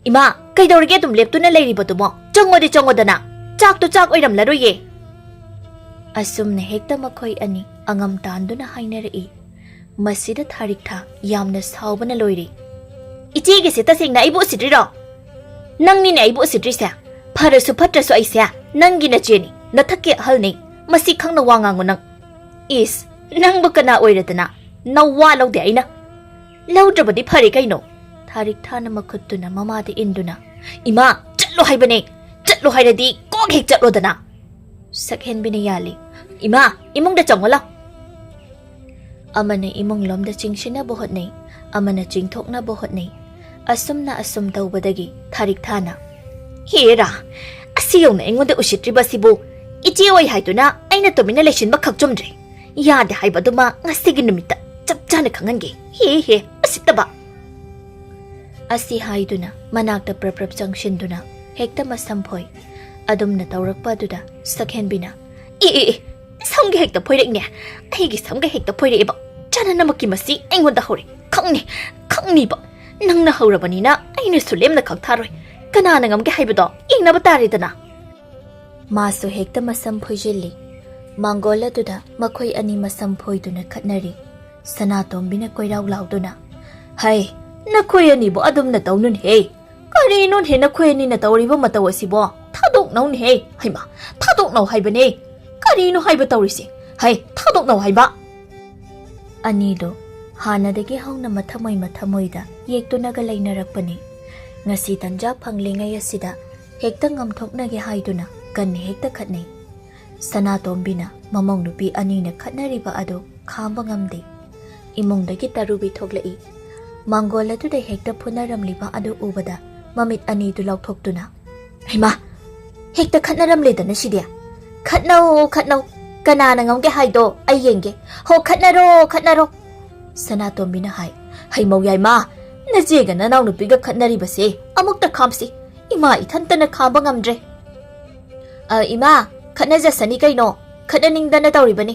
ꯏꯃꯥ, ꯀꯩꯗꯧꯔꯤꯒꯦ ꯑꯗꯨꯝ ꯂꯦꯞꯇꯨꯅ ꯂꯩꯔꯤꯕꯗꯨꯕꯣ? ꯆꯪꯉꯣꯗꯤ ꯆꯪꯉꯣꯗꯅ꯫ ꯆꯥꯛꯇꯨ ꯆꯥꯛ ꯑꯣꯏꯔꯝꯂꯔꯣꯏꯌꯦ꯫" ꯑꯁꯨꯝꯅ ꯍꯦꯛꯇ ꯃꯈꯣꯏ ꯑꯅꯤ ꯑꯉꯝ ꯇꯥꯟꯗꯨꯅ ꯍꯥꯏꯅꯔꯛꯏ꯫ ꯃꯁꯤꯗ ꯊꯥꯔꯤꯛꯊꯥ ꯌꯥꯝꯅ ꯁꯥꯎꯕꯅ ꯂꯣꯏꯔꯦ꯫ "ꯏꯆꯦꯒꯤꯁꯦ ꯇꯁꯦꯡꯅ ꯑꯩꯕꯨ ꯎꯁꯤꯠꯇ꯭ꯔꯤꯔꯣ? ꯅꯪꯅꯤꯅꯦ ꯑꯩꯕꯨ ꯎꯁꯤꯠꯇ꯭ꯔꯤꯁꯦ꯫ ꯐꯔꯁꯨ ꯐꯠꯇ꯭ꯔꯁꯨ ꯑꯩꯁꯦ ꯅꯪꯒꯤ ꯅꯆꯦꯅꯤ, ꯅꯊꯛꯀꯤ ꯑꯍꯜꯅꯤ꯫ ꯃꯁꯤ ꯈꯪꯅ ꯋꯥ ꯉꯥꯡꯉꯨ ꯅꯪ꯫ ꯏꯁ, ꯅꯪꯕꯨ ꯀꯅꯥ ꯑꯣꯏꯔꯗꯅ ꯅꯋꯥ ꯂꯧꯗꯦ ꯑꯩꯅ? ꯂꯧꯗ꯭ꯔꯕꯗꯤ ꯐꯔꯦ ꯀꯩꯅꯣ?" ꯊꯥꯔꯤꯛꯊꯥꯅ ꯃꯈꯨꯠꯇꯨꯅ ꯃꯃꯥꯗ ꯏꯟꯗꯨꯅ, "ꯏꯃꯥ, ꯆꯠꯂꯣ ꯍꯥꯏꯕꯅꯦ꯫ ꯆꯠꯂꯣ ꯍꯥꯏꯔꯗꯤ ꯀꯣꯛ ꯍꯦꯛ ꯆꯠꯂꯣꯗꯅ!" ꯁꯛꯍꯦꯟꯕꯤꯅ ꯌꯥꯜꯂꯤ꯫ "ꯏꯃꯥ, ꯏꯃꯨꯡꯗ ꯆꯪꯉꯣ ꯂꯥꯎ!" ꯑꯃꯅ ꯏꯃꯨꯡ ꯂꯣꯝꯗ ꯆꯤꯡꯁꯤꯟꯅꯕ ꯍꯣꯠꯅꯩ, ꯑꯃꯅ ꯆꯤꯡꯊꯣꯛꯅꯕ ꯍꯣꯠꯅꯩ꯫ ꯑꯁꯨꯝꯅ ꯑꯁꯨꯝ ꯇꯧꯕꯗꯒꯤ ꯊꯥꯔꯤꯛꯊꯥꯅ, "ꯍꯦꯔꯥ, ꯑꯁꯤ ꯌꯧꯅ ꯑꯩꯉꯣꯟꯗ ꯎꯁꯤꯠꯇ꯭ꯔꯤꯕꯁꯤꯕꯨ ꯏꯆꯦ ꯑꯣꯏ ꯍꯥꯏꯗꯨꯅ ꯑꯩꯅ ꯇꯨꯃꯤꯟꯅ ꯂꯩꯁꯤꯟꯕ ꯈꯛ ꯆꯨꯝꯗ꯭ꯔꯦ꯫ ꯌꯥꯗꯦ ꯍꯥꯏꯕ ꯑꯗꯨꯃ ꯉꯁꯤꯒꯤ ꯅꯨꯃꯤꯠꯇ ꯆꯞ ꯆꯥꯅ ꯈꯪꯍꯟꯒꯦ꯫ ꯍꯦ ꯍꯦ, ꯎꯁꯤꯠꯇꯕ!" ꯑꯁꯤ ꯍꯥꯏꯗꯨꯅ ꯃꯅꯥꯛꯇ ꯄ꯭ꯔꯞ ꯄ꯭ꯔꯞ ꯆꯪꯁꯤꯟꯗꯨꯅ ꯍꯦꯛꯇ ꯃꯁꯝ ꯐꯣꯏ꯫ ꯑꯗꯨꯝꯅ ꯇꯧꯔꯛꯄ ꯑꯗꯨꯗ ꯁꯛꯍꯦꯟꯕꯤꯅ, "ꯑꯦ, ꯑꯦ, ꯑꯦ, ꯁꯝꯒ ꯍꯦꯛꯇ ꯐꯣꯏꯔꯛꯏꯅꯦ꯫ ꯑꯩꯒꯤ ꯁꯝꯒ ꯍꯦꯛꯇ ꯐꯣꯏꯔꯛꯑꯦꯕ꯫ ꯆꯅꯅꯃꯛꯀꯤ ꯃꯁꯤ ꯑꯩꯉꯣꯟꯗ ꯍꯧꯔꯦ꯫ ꯈꯪꯅꯤ, ꯈꯪꯅꯤꯕ꯫ ꯅꯪꯅ ꯍꯧꯔꯕꯅꯤꯅ ꯑꯩꯅꯁꯨ ꯂꯦꯝꯅ ꯈꯛ ꯊꯥꯔꯣꯏ꯫ ꯀꯅꯥꯅ ꯉꯝꯒꯦ ꯍꯥꯏꯕꯗꯣ ꯌꯦꯡꯅꯕ ꯇꯥꯔꯦꯗꯅ꯫" ꯃꯥꯁꯨ ꯍꯦꯛꯇ ꯃꯁꯝ ꯐꯣꯏꯖꯤꯜꯂꯤ꯫ ꯃꯥꯡꯒꯣꯜ ꯑꯗꯨꯗ ꯃꯈꯣꯏ ꯑꯅꯤ ꯃꯁꯝ ꯐꯣꯏꯗꯨꯅ ꯈꯠꯅꯔꯤ꯫ ꯁꯅꯥꯇꯣꯝꯕꯤꯅ ꯀꯣꯏꯔꯥꯎ ꯂꯥꯎꯗꯨꯅ, "ꯍꯩ, ꯅꯈꯣꯏ ꯑꯅꯤꯕꯨ ꯑꯗꯨꯝꯅ ꯇꯧꯅꯨꯅꯦꯍꯦ꯫ ꯀꯔꯤꯅꯣꯅꯦꯍꯦ ꯅꯈꯣꯏ ꯑꯅꯤꯅ ꯇꯧꯔꯤꯕ ꯃꯇꯧ ꯑꯁꯤꯕꯣ? ꯊꯥꯗꯣꯛꯅꯧꯅꯦꯍꯦ꯫ ꯍꯩꯃꯥ, ꯊꯥꯗꯣꯛꯅꯧ ꯍꯥꯏꯕꯅꯦ꯫ ꯀꯔꯤꯅꯣ ꯍꯥꯏꯕ ꯇꯧꯔꯤꯁꯦ? ꯍꯩ, ꯊꯥꯗꯣꯛꯅꯧ ꯍꯥꯏꯕ!" ꯑꯅꯤꯗꯣ ꯍꯥꯟꯅꯗꯒꯤ ꯍꯧꯅ ꯃꯊꯃꯣꯏ ꯃꯊꯃꯣꯏꯗ ꯌꯦꯛꯇꯨꯅꯒ ꯂꯩꯅꯔꯛꯄꯅꯤ꯫ ꯉꯁꯤ ꯇꯟꯖꯥ ꯐꯪꯂꯤꯉꯩ ꯑꯁꯤꯗ ꯍꯦꯛꯇ ꯉꯝꯊꯣꯛꯅꯒꯦ ꯍꯥꯏꯗꯨꯅ ꯀꯟꯅ ꯍꯦꯛꯇ ꯈꯠꯅꯩ꯫ ꯁꯅꯥꯇꯣꯝꯕꯤꯅ ꯃꯃꯧ ꯅꯨꯄꯤ ꯑꯅꯤꯅ ꯈꯠꯅꯔꯤꯕ ꯑꯗꯨ ꯈꯥꯝꯕ ꯉꯝꯗꯦ꯫ ꯏꯃꯨꯡꯗꯒꯤ ꯇꯔꯨꯕꯤ ꯊꯣꯛꯂꯛꯏ꯫ ꯃꯥꯡꯒꯣꯜ ꯑꯗꯨꯗ ꯍꯦꯛꯇ ꯐꯨꯅꯔꯝꯂꯤꯕ ꯑꯗꯨ ꯎꯕꯗ ꯃꯃꯤꯠ ꯑꯅꯤꯗꯨ ꯂꯥꯎꯊꯣꯛꯇꯨꯅ, "ꯍꯩꯃꯥ! ꯍꯦꯛꯇ ꯈꯠꯅꯔꯝꯂꯦꯗꯅ ꯁꯤꯗꯤ꯫ ꯈꯠꯅꯧ, ꯈꯠꯅꯧ꯫ ꯀꯅꯥꯅ ꯉꯝꯒꯦ ꯍꯥꯏꯗꯣ ꯑꯩ ꯌꯦꯡꯒꯦ꯫ ꯍꯣ, ꯈꯠꯅꯔꯣ, ꯈꯠꯅꯔꯣ!" ꯁꯅꯥꯇꯣꯝꯕꯤꯅ ꯍꯥꯏ꯫ "ꯍꯩꯃꯧ ꯌꯥꯏꯃ, ꯅꯆꯦꯒ ꯅꯅꯥꯎꯅꯨꯄꯤꯒ ꯈꯠꯅꯔꯤꯕꯁꯦ ꯑꯃꯨꯛꯇ ꯈꯥꯝꯁꯤ꯫ ꯏꯃꯥ ꯏꯊꯟꯇꯅ ꯈꯥꯝꯕ ꯉꯝꯗ꯭ꯔꯦ꯫" "ꯑ, ꯏꯃꯥ, ꯈꯠꯅꯖꯁꯅꯤ ꯀꯩꯅꯣ꯫ ꯈꯠꯅꯅꯤꯡꯗꯅ ꯇꯧꯔꯤꯕꯅꯤ꯫"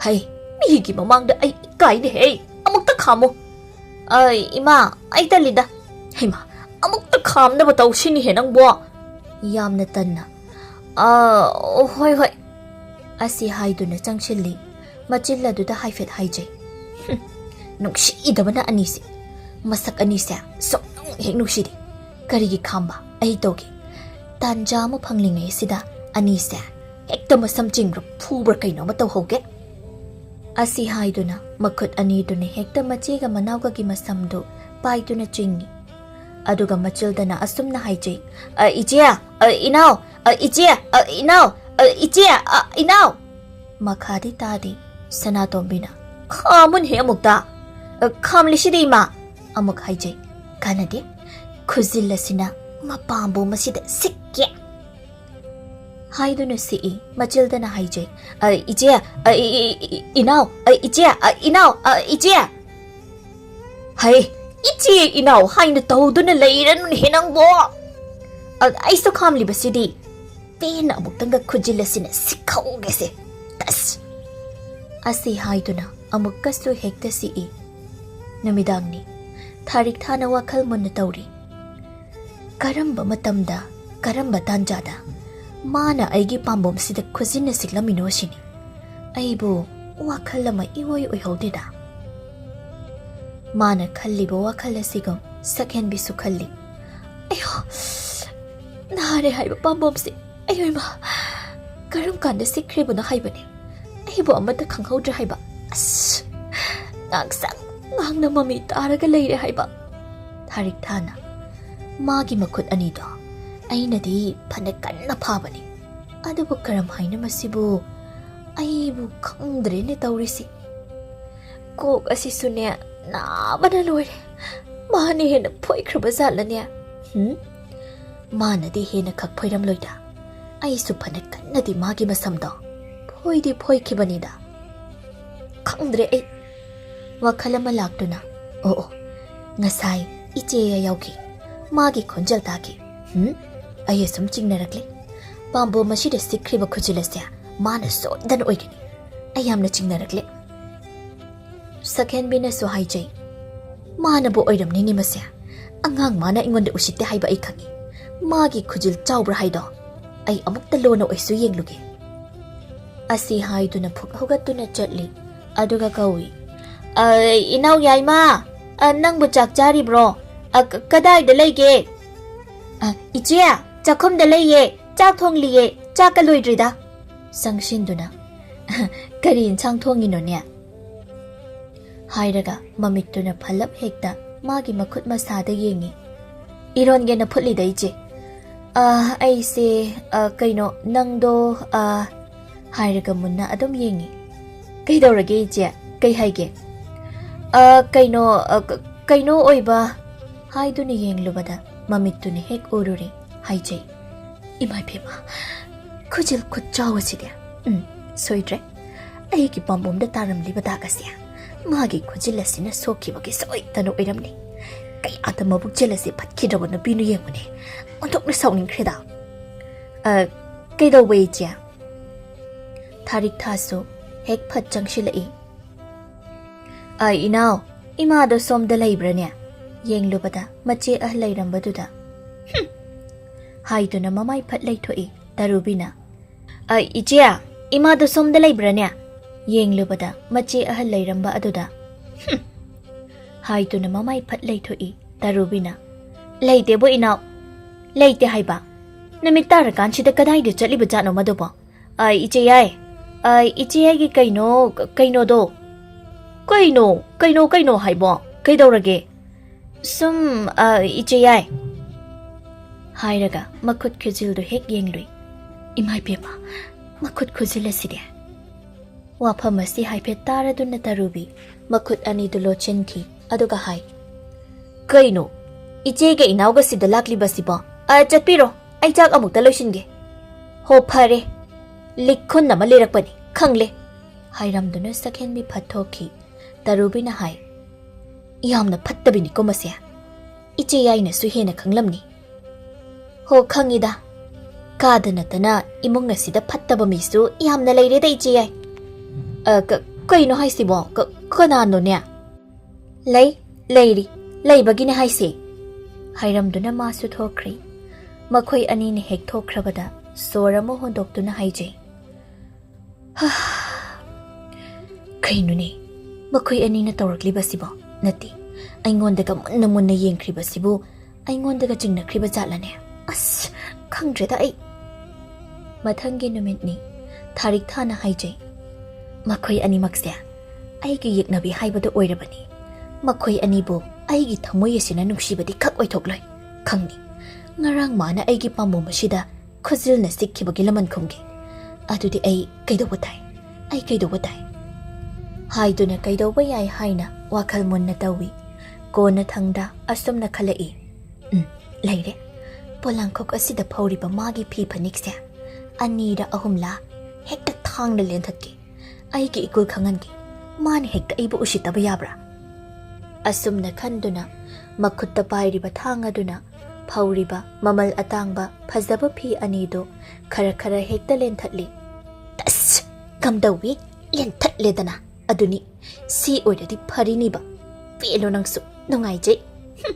"ꯍꯩ, ꯃꯤꯒꯤ ꯃꯃꯥꯡꯗ ꯑꯩ ꯏꯀꯥꯏꯅꯦꯍꯦ꯫ ꯑꯃꯨꯛꯇ ꯈꯥꯝꯃꯨ꯫" "ꯑ, ꯏꯃꯥ, ꯑꯩ ꯇꯜꯂꯤꯗ꯫" "ꯍꯩꯃꯥ, ꯑꯃꯨꯛꯇ ꯈꯥꯝꯅꯕ ꯇꯧꯁꯤꯅꯦꯍꯦ ꯅꯪꯕꯣ꯫" ꯌꯥꯝꯅ ꯇꯟꯅ, "ꯑ, ꯍꯣꯏ, ꯍꯣꯏ꯫" ꯑꯁꯤ ꯍꯥꯏꯗꯨꯅ ꯆꯪꯁꯤꯜꯂꯤ꯫ ꯃꯆꯤꯜ ꯑꯗꯨꯗ ꯍꯥꯏꯐꯦꯠ ꯍꯥꯏꯖꯩ꯫ ꯅꯨꯡꯁꯤꯗꯕꯅ ꯑꯅꯤꯁꯦ꯫ ꯃꯁꯛ ꯑꯅꯤꯁꯦ ꯁꯨꯛꯅꯨꯡ ꯍꯦꯛ ꯅꯨꯡꯁꯤꯗꯦ꯫ ꯀꯔꯤꯒꯤ ꯈꯥꯝꯕ? ꯑꯩ ꯇꯧꯒꯦ꯫ ꯇꯥꯟꯖꯥ ꯑꯃ ꯐꯪꯂꯤꯉꯩꯁꯤꯗ ꯑꯅꯤꯁꯦ ꯍꯦꯛꯇ ꯃꯁꯝ ꯆꯤꯡꯕ꯭ꯔꯥ ꯐꯨꯕ꯭ꯔꯥ ꯀꯩꯅꯣꯝꯃ ꯇꯧꯍꯧꯒꯦ꯫ ꯑꯁꯤ ꯍꯥꯏꯗꯨꯅ ꯃꯈꯨꯠ ꯑꯅꯤꯗꯨꯅ ꯍꯦꯛꯇ ꯃꯆꯦꯒ ꯃꯅꯥꯎꯒꯒꯤ ꯃꯁꯝꯗꯨ ꯄꯥꯏꯗꯨꯅ ꯆꯤꯡꯏ꯫ ꯑꯗꯨꯒ ꯃꯆꯤꯜꯗꯅ ꯑꯁꯨꯝꯅ ꯍꯥꯏꯖꯩ, "ꯑ, ꯏꯆꯦ, ꯑ, ꯏꯅꯥꯎ, ꯑ, ꯏꯆꯦ, ꯑ, ꯏꯅꯥꯎ, ꯑ, ꯏꯆꯦ, ꯑ, ꯏꯅꯥꯎ!" ꯃꯈꯥꯗꯤ ꯇꯥꯗꯦ꯫ ꯁꯅꯥꯇꯣꯝꯕꯤꯅ, "ꯈꯥꯝꯃꯨꯟꯍꯦ ꯑꯃꯨꯛꯇ!" "ꯑ, ꯈꯥꯝꯂꯤꯁꯤꯗꯤ, ꯏꯃꯥ!" ꯑꯃꯨꯛ ꯍꯥꯏꯖꯩ꯫ ꯀꯥꯟꯅꯗꯦ꯫ ꯈꯨꯖꯤꯜ ꯑꯁꯤꯅ ꯃꯄꯥꯝꯕꯣꯝ ꯑꯁꯤꯗ ꯁꯤꯛꯀꯦ꯫ ꯍꯥꯏꯗꯨꯅ ꯁꯤꯛꯏ꯫ ꯃꯆꯤꯜꯗꯅ ꯍꯥꯏꯖꯩ, "ꯑ, ꯏꯆꯦ, ꯑ, ꯏ-, ꯏ-, ꯏ-, ꯏꯅꯥꯎ, ꯑ, ꯏꯆꯦ, ꯑ, ꯏꯅꯥꯎ, ꯑ, ꯏꯆꯦ!" ꯍꯩ, ꯏꯆꯦ ꯏꯅꯥꯎ ꯍꯥꯏꯅ ꯇꯧꯗꯨꯅ ꯂꯩꯔꯅꯨꯅꯦꯍꯦ ꯅꯪꯕꯣ! ꯑ, ꯑꯩꯁꯨ ꯈꯥꯝꯂꯤꯕꯁꯤꯗꯤ꯫ ꯄꯦꯟꯅ ꯑꯃꯨꯛꯇꯪꯒ ꯈꯨꯖꯤꯜ ꯑꯁꯤꯅ ꯁꯤꯛꯍꯧꯒꯦꯁꯦ꯫ ꯇꯁ! ꯑꯁꯤ ꯍꯥꯏꯗꯨꯅ ꯑꯃꯨꯛꯀꯁꯨ ꯍꯦꯛꯇ ꯁꯤꯛꯏ꯫ ꯅꯨꯃꯤꯗꯥꯡꯅꯤ꯫ ꯊꯥꯔꯤꯛ ꯊꯥꯅ ꯋꯥꯈꯜ ꯃꯨꯟꯅ ꯇꯧꯔꯤ꯫ ꯀꯔꯝꯕ ꯃꯇꯝꯗ, ꯀꯔꯝꯕ ꯇꯥꯟꯖꯥꯗ ꯃꯥꯅ ꯑꯩꯒꯤ ꯄꯥꯝꯕꯣꯝꯁꯤꯗ ꯈꯨꯖꯤꯟꯅ ꯁꯤꯛꯂꯝꯃꯤꯅꯣ ꯁꯤꯅꯤ꯫ ꯑꯩꯕꯨ ꯋꯥꯈꯜ ꯑꯃ ꯏꯑꯣꯏ ꯑꯣꯏꯍꯧꯗꯦꯗ꯫ ꯃꯥꯅ ꯈꯜꯂꯤꯕ ꯋꯥꯈꯜ ꯑꯁꯤꯒꯨꯝ ꯁꯛꯍꯦꯟꯕꯤꯁꯨ ꯈꯜꯂꯤ꯫ "ꯑꯌꯣ, ꯅꯥꯔꯦ ꯍꯥꯏꯕ ꯄꯥꯝꯕꯣꯝꯁꯦ꯫ ꯑꯌꯣ ꯏꯃꯥ, ꯀꯔꯝ ꯀꯥꯟꯗ ꯁꯤꯛꯈ꯭ꯔꯤꯕꯅꯣ ꯍꯥꯏꯕꯅꯦ? ꯑꯩꯕꯨ ꯑꯃꯠꯇ ꯈꯪꯍꯧꯗ꯭ꯔꯦ ꯍꯥꯏꯕ꯫ ꯑꯁ, ꯉꯥꯡꯁꯪ ꯉꯥꯡꯅ ꯃꯃꯤ ꯇꯥꯔꯒ ꯂꯩꯔꯦ ꯍꯥꯏꯕ"꯫ ꯊꯥꯔꯤꯛ ꯊꯥꯅ ꯃꯥꯒꯤ ꯃꯈꯨꯠ ꯑꯅꯤꯗꯣ ꯑꯩꯅꯗꯤ ꯐꯅ ꯀꯟꯅ ꯐꯥꯕꯅꯤ, ꯑꯗꯨꯕꯨ ꯀꯔꯝ ꯍꯥꯏꯅ ꯃꯁꯤꯕꯨ ꯑꯩꯕꯨ ꯈꯪꯗ꯭ꯔꯦꯅꯦ ꯇꯧꯔꯤꯁꯤ꯫ ꯀꯣꯛ ꯑꯁꯤꯁꯨꯅꯦ ꯅꯥꯕꯅ ꯂꯣꯏꯔꯦ꯫ ꯃꯥꯅ ꯍꯦꯟꯅ ꯐꯣꯏꯈ꯭ꯔꯕ ꯖꯥꯠꯂꯅꯦ? ꯍꯨꯝ? ꯃꯥꯅꯗꯤ ꯍꯦꯟꯅ ꯈꯛ ꯐꯣꯏꯔꯝꯂꯣꯏꯗ꯫ ꯑꯩꯁꯨ ꯐꯅ ꯀꯟꯅꯗꯤ ꯃꯥꯒꯤ ꯃꯁꯝꯗꯣ ꯐꯣꯏꯗꯤ ꯐꯣꯏꯈꯤꯕꯅꯤꯗ꯫ ꯈꯪꯗ꯭ꯔꯦ ꯑꯩ꯫ ꯋꯥꯈꯜ ꯑꯃ ꯂꯥꯛꯇꯨꯅ, "ꯑꯣ, ꯑꯣ, ꯉꯁꯥꯏ ꯏꯆꯦ ꯌꯥꯎꯈꯤ꯫ ꯃꯥꯒꯤ ꯈꯣꯟꯖꯦꯜ ꯇꯥꯈꯤ꯫ ꯍꯨꯝ? ꯑꯩ ꯑꯁꯨꯝ ꯆꯤꯡꯅꯔꯛꯂꯦ꯫ ꯄꯥꯝꯕꯣꯝ ꯑꯁꯤꯗ ꯁꯤꯛꯈ꯭ꯔꯤꯕ ꯈꯨꯖꯤꯜ ꯑꯁꯦ ꯃꯥꯅ ꯁꯣꯏꯗꯅ ꯑꯣꯏꯒꯅꯤ꯫ ꯑꯩ ꯌꯥꯝꯅ ꯆꯤꯡꯅꯔꯛꯂꯦ"꯫ ꯁꯛꯍꯦꯟꯕꯤꯅꯁꯨ ꯍꯥꯏꯖꯩ, "ꯃꯥꯅꯕꯨ ꯑꯣꯏꯔꯝꯅꯤꯅꯦ ꯃꯁꯦ꯫ ꯑꯉꯥꯡ ꯃꯥꯅ ꯑꯩꯉꯣꯟꯗ ꯎꯁꯤꯠꯇꯦ ꯍꯥꯏꯕ ꯑꯩ ꯈꯪꯏ꯫ ꯃꯥꯒꯤ ꯈꯨꯖꯤꯜ ꯆꯥꯎꯕ꯭ꯔꯥ ꯍꯥꯏꯗꯣ ꯑꯩ ꯑꯃꯨꯛꯇ ꯂꯣꯟꯅ ꯑꯣꯏꯁꯨ ꯌꯦꯡꯂꯨꯒꯦ"꯫ ꯑꯁꯤ ꯍꯥꯏꯗꯨꯅ ꯐꯨꯛ ꯍꯧꯒꯠꯇꯨꯅ ꯆꯠꯂꯤ꯫ ꯑꯗꯨꯒ ꯀꯧꯏ, "ꯑ, ꯏꯅꯥꯎ ꯌꯥꯏꯃ, ꯑ, ꯅꯪꯕꯨ ꯆꯥꯛ ꯆꯥꯔꯤꯕ꯭ꯔꯣ? ꯑ, ꯀ-, ꯀꯗꯥꯏꯗ ꯂꯩꯒꯦ?" "ꯑ, ꯏꯆꯦ, ꯆꯥꯛꯈꯨꯝꯗ ꯂꯩꯌꯦ, ꯆꯥꯛ ꯊꯣꯡꯂꯤꯌꯦ, ꯆꯥꯛꯀ ꯂꯣꯏꯗ꯭ꯔꯤꯗ"꯫ ꯆꯪꯁꯤꯟꯗꯨꯅ, "ꯀꯔꯤ ꯏꯟꯁꯥꯡ ꯊꯣꯡꯉꯤꯅꯣꯅꯦ?" ꯍꯥꯏꯔꯒ ꯃꯃꯤꯠꯇꯨꯅ ꯐꯜꯂꯞ ꯍꯦꯛꯇ ꯃꯥꯒꯤ ꯃꯈꯨꯠ ꯃꯁꯥꯗ ꯌꯦꯡꯉꯤ꯫ "ꯏꯔꯣꯟꯒꯦꯅ ꯐꯨꯠꯂꯤꯗ, ꯏꯆꯦ꯫" "ꯑ, ꯑꯩꯁꯦ, ꯑ, ꯀꯩꯅꯣ, ꯅꯪꯗꯣ, ꯑ," ꯍꯥꯏꯔꯒ ꯃꯨꯟꯅ ꯑꯗꯨꯝ ꯌꯦꯡꯉꯤ꯫ "ꯀꯩꯗꯧꯔꯒꯦ, ꯏꯆꯦ? ꯀꯩ ꯍꯥꯏꯒꯦ?" "ꯑ, ꯀꯩꯅꯣ, ꯑ, ꯀ-, ꯀꯩꯅꯣ ꯑꯣꯏꯕ," ꯍꯥꯏꯗꯨꯅ ꯌꯦꯡꯂꯨꯕꯗ ꯃꯃꯤꯠꯇꯨꯅ ꯍꯦꯛ ꯎꯔꯨꯔꯦ꯫ ꯍꯥꯏꯖꯩ꯫ "ꯏꯃꯥ ꯏꯕꯦꯝꯃ, ꯈꯨꯖꯤꯜ ꯈꯨꯠꯆꯥꯎ ꯑꯁꯤꯗꯤ꯫ ꯎꯝ, ꯁꯣꯏꯗ꯭ꯔꯦ꯫ ꯑꯩꯒꯤ ꯄꯥꯝꯕꯣꯝꯗ ꯇꯥꯔꯝꯂꯤꯕ ꯗꯥꯛ ꯑꯁꯤ ꯃꯥꯒꯤ ꯈꯨꯖꯤꯜ ꯑꯁꯤꯅ ꯁꯣꯛꯈꯤꯕꯒꯤ ꯁꯣꯏꯗꯅ ꯑꯣꯏꯔꯝꯅꯤ꯫ ꯀꯌꯥꯗ ꯃꯕꯨꯛꯆꯦꯜ ꯑꯁꯤ ꯐꯠꯈꯤꯗ꯭ꯔꯕ ꯅꯨꯄꯤꯅꯣ ꯌꯦꯡꯉꯨꯅꯦ꯫ ꯑꯣꯟꯊꯣꯛꯅ ꯁꯥꯎꯅꯤꯡꯈ꯭ꯔꯦꯗ꯫" "ꯑ, ꯀꯩꯗꯧꯕ, ꯏꯆꯦ?" ꯊꯥꯔꯤꯛ ꯊꯥꯁꯨ ꯍꯦꯛ ꯐꯠ ꯆꯪꯁꯤꯜꯂꯛꯏ꯫ "ꯑ, ꯏꯅꯥꯎ, ꯏꯃꯥꯗꯣ ꯁꯣꯝꯗ ꯂꯩꯕ꯭ꯔꯥꯅꯦ?" ꯌꯦꯡꯂꯨꯕꯗ ꯃꯆꯦ ꯑꯍꯜ ꯂꯩꯔꯝꯕꯗꯨꯗ, "ꯍꯨꯝ!" ꯍꯥꯏꯗꯨꯅ ꯃꯃꯥꯏ ꯐꯠ ꯂꯩꯊꯣꯛꯏ ꯇꯔꯨꯕꯤꯅ꯫ "ꯑ, ꯏꯆꯦ, ꯏꯃꯥꯗꯣ ꯁꯣꯝꯗ ꯂꯩꯕ꯭ꯔꯥꯅꯦ?" ꯌꯦꯡꯂꯨꯕꯗ ꯃꯆꯦ ꯑꯍꯜ ꯂꯩꯔꯝꯕ ꯑꯗꯨꯗ, "ꯍꯨꯝ!" ꯍꯥꯏꯗꯨꯅ ꯃꯃꯥꯏ ꯐꯠ ꯂꯩꯊꯣꯛꯏ ꯇꯔꯨꯕꯤꯅ꯫ "ꯂꯩꯇꯦꯕꯣ, ꯏꯅꯥꯎ꯫ ꯂꯩꯇꯦ ꯍꯥꯏꯕ? ꯅꯨꯃꯤꯠ ꯇꯥꯔꯀꯥꯟꯁꯤꯗ ꯀꯗꯥꯏꯗ ꯆꯠꯂꯤꯕ ꯖꯥꯠꯅꯣ ꯃꯗꯨꯕꯣ? ꯑ, ꯏꯆꯦ ꯌꯥꯏ꯫ ꯑ, ꯏꯆꯦ ꯌꯥꯏꯒꯤ ꯀꯩꯅꯣ, ꯀ-, ꯀꯩꯅꯣꯗꯣ꯫" "ꯀꯩꯅꯣ? ꯀꯩꯅꯣ, ꯀꯩꯅꯣ ꯍꯥꯏꯕꯣ? ꯀꯩꯗꯧꯔꯒꯦ?" "ꯁꯨꯝ, ꯑ, ꯏꯆꯦ ꯌꯥꯏ꯫" ꯍꯥꯏꯔꯒ ꯃꯈꯨꯠ ꯈꯨꯖꯤꯜꯗꯨ ꯍꯦꯛ ꯌꯦꯡꯂꯨꯏ꯫ ꯏꯃꯥ ꯏꯕꯦꯝꯃ, ꯃꯈꯨꯠ ꯈꯨꯖꯤꯜ ꯑꯁꯤꯗꯤ꯫ ꯋꯥꯐꯝ ꯑꯁꯤ ꯍꯥꯏꯐꯦꯠ ꯇꯥꯔꯗꯨꯅ ꯇꯔꯨꯕꯤ ꯃꯈꯨꯠ ꯑꯅꯤꯗꯨ ꯂꯣꯠꯁꯤꯟꯈꯤ, ꯑꯗꯨꯒ ꯍꯥꯏ, "ꯀꯩꯅꯣ? ꯏꯆꯦꯒ ꯏꯅꯥꯎꯒ ꯁꯤꯗ ꯂꯥꯛꯂꯤꯕꯁꯤꯕꯣ? ꯑ, ꯆꯠꯄꯤꯔꯣ, ꯑꯩ ꯆꯥꯛ ꯑꯃꯨꯛꯇ ꯂꯣꯏꯁꯤꯟꯒꯦ꯫" "ꯍꯣ, ꯐꯔꯦ꯫ ꯂꯤꯛ ꯈꯨꯟ ꯑꯃ ꯂꯤꯔꯛꯄꯅꯤ, ꯈꯪꯂꯦ꯫" ꯍꯥꯏꯔꯝꯗꯨꯅ ꯁꯛꯍꯦꯟꯕꯤ ꯐꯠ ꯊꯣꯛꯈꯤ꯫ ꯇꯔꯨꯕꯤꯅ ꯍꯥꯏ, "ꯌꯥꯝꯅ ꯐꯠꯇꯕꯤꯅꯤꯀꯣ ꯃꯁꯦ꯫ ꯏꯆꯦ ꯌꯥꯏꯅꯁꯨ ꯍꯦꯟꯅ ꯈꯪꯂꯝꯅꯤ꯫" "ꯍꯣ, ꯈꯪꯉꯤꯗ꯫ ꯀꯥꯗ ꯅꯠꯇꯅ ꯏꯃꯨꯡ ꯑꯁꯤꯗ ꯐꯠꯇꯕ ꯃꯤꯁꯨ ꯌꯥꯝꯅ ꯂꯩꯔꯦꯗ, ꯏꯆꯦ ꯌꯥꯏ꯫" "ꯑ, ꯀ-, ꯀꯩꯅꯣ ꯍꯥꯏꯁꯤꯕꯣ? ꯀ-, ꯀꯅꯥꯅꯣꯅꯦ?" "ꯂꯩ, ꯂꯩꯔꯤ, ꯂꯩꯕꯒꯤꯅꯦ ꯍꯥꯏꯁꯦ꯫" ꯍꯥꯏꯔꯝꯗꯨꯅ ꯃꯥꯁꯨ ꯊꯣꯛꯈ꯭ꯔꯦ꯫ ꯃꯈꯣꯏ ꯑꯅꯤꯅ ꯍꯦꯛ ꯊꯣꯛꯈ꯭ꯔꯕꯗ ꯁꯣꯔ ꯑꯃ ꯍꯣꯟꯗꯣꯛꯇꯨꯅ ꯍꯥꯏꯖꯩ, "ꯍꯥ, ꯀꯩꯅꯣꯅꯦ? ꯃꯈꯣꯏ ꯑꯅꯤꯅ ꯇꯧꯔꯛꯂꯤꯕꯁꯤꯕꯣ? ꯅꯠꯇꯦ, ꯑꯩꯉꯣꯟꯗꯒ ꯃꯨꯟꯅ ꯃꯨꯟꯅ ꯌꯦꯡꯈ꯭ꯔꯤꯕꯁꯤꯕꯨ ꯑꯩꯉꯣꯟꯗꯒ ꯆꯤꯡꯅꯈ꯭ꯔꯤꯕ ꯖꯥꯠꯂꯅꯦ? ꯑꯁ, ꯈꯪꯗ꯭ꯔꯦꯗ ꯑꯩ꯫ ꯃꯊꯪꯒꯤ ꯅꯨꯃꯤꯠꯅꯤ꯫ ꯊꯥꯔꯤꯛ ꯊꯥꯅ ꯍꯥꯏꯖꯩ, "ꯃꯈꯣꯏ ꯑꯅꯤꯃꯛꯁꯦ ꯑꯩꯒꯤ ꯌꯦꯛꯅꯕꯤ ꯍꯥꯏꯕꯗꯨ ꯑꯣꯏꯔꯕꯅꯤ꯫ ꯃꯈꯣꯏ ꯑꯅꯤꯕꯨ ꯑꯩꯒꯤ ꯊꯃꯣꯏ ꯑꯁꯤꯅ ꯅꯨꯡꯁꯤꯕꯗꯤ ꯈꯛ ꯑꯣꯏꯊꯣꯛꯂꯣꯏ꯫ ꯈꯪꯅꯤ, ꯉꯔꯥꯡ ꯃꯥꯅ ꯑꯩꯒꯤ ꯄꯥꯝꯕꯣꯝ ꯑꯁꯤꯗ ꯈꯨꯖꯤꯜꯅ ꯁꯤꯛꯈꯤꯕꯒꯤ ꯂꯃꯟ ꯈꯨꯝꯈꯤ꯫ ꯑꯗꯨꯗꯤ ꯑꯩ ꯀꯩꯗꯧꯕ ꯇꯥꯏ? ꯑꯩ ꯀꯩꯗꯧꯕ ꯇꯥꯏ?" ꯍꯥꯏꯗꯨꯅ ꯀꯩꯗꯧꯕ ꯌꯥꯏ ꯍꯥꯏꯅ ꯋꯥꯈꯜ ꯃꯨꯟꯅ ꯇꯧꯏ꯫ ꯀꯣꯟꯅꯊꯪꯗ ꯑꯁꯨꯝꯅ ꯈꯜꯂꯛꯏ, "ꯎꯝ, ꯂꯩꯔꯦ꯫ ꯄꯣꯂꯥꯡꯈꯣꯛ ꯑꯁꯤꯗ ꯐꯧꯔꯤꯕ ꯃꯥꯒꯤ ꯐꯤ ꯐꯅꯦꯛꯁꯦ ꯑꯅꯤꯔ ꯑꯍꯨꯝꯂ ꯍꯦꯛꯇ ꯊꯥꯡꯅ ꯂꯦꯟꯊꯠꯀꯦ꯫ ꯑꯩꯒꯤ ꯏꯒꯨꯜ ꯈꯪꯍꯟꯒꯦ꯫ ꯃꯥꯅ ꯍꯦꯛꯇ ꯑꯩꯕꯨ ꯎꯁꯤꯠꯇꯕ ꯌꯥꯕ꯭ꯔꯥ?" ꯑꯁꯨꯝꯅ ꯈꯟꯗꯨꯅ ꯃꯈꯨꯠꯇ ꯄꯥꯏꯔꯤꯕ ꯊꯥꯡ ꯑꯗꯨꯅ ꯐꯧꯔꯤꯕ ꯃꯃꯜ ꯑꯇꯥꯡꯕ ꯐꯖꯕ ꯐꯤ ꯑꯅꯤꯗꯨ ꯈꯔ ꯈꯔ ꯍꯦꯛꯇ ꯂꯦꯟꯊꯠꯂꯤ꯫ "ꯑꯁ! ꯀꯝꯗꯧꯏ? ꯂꯦꯟꯊꯠꯂꯦꯗꯅ꯫ ꯑꯗꯨꯅꯤ, ꯁꯤ ꯑꯣꯏꯔꯗꯤ ꯐꯔꯤꯅꯤꯕ꯫ ꯄꯦꯜꯂꯣ ꯅꯪꯁꯨ, ꯅꯨꯡꯉꯥꯏꯖꯩ꯫ ꯍꯨꯝ!"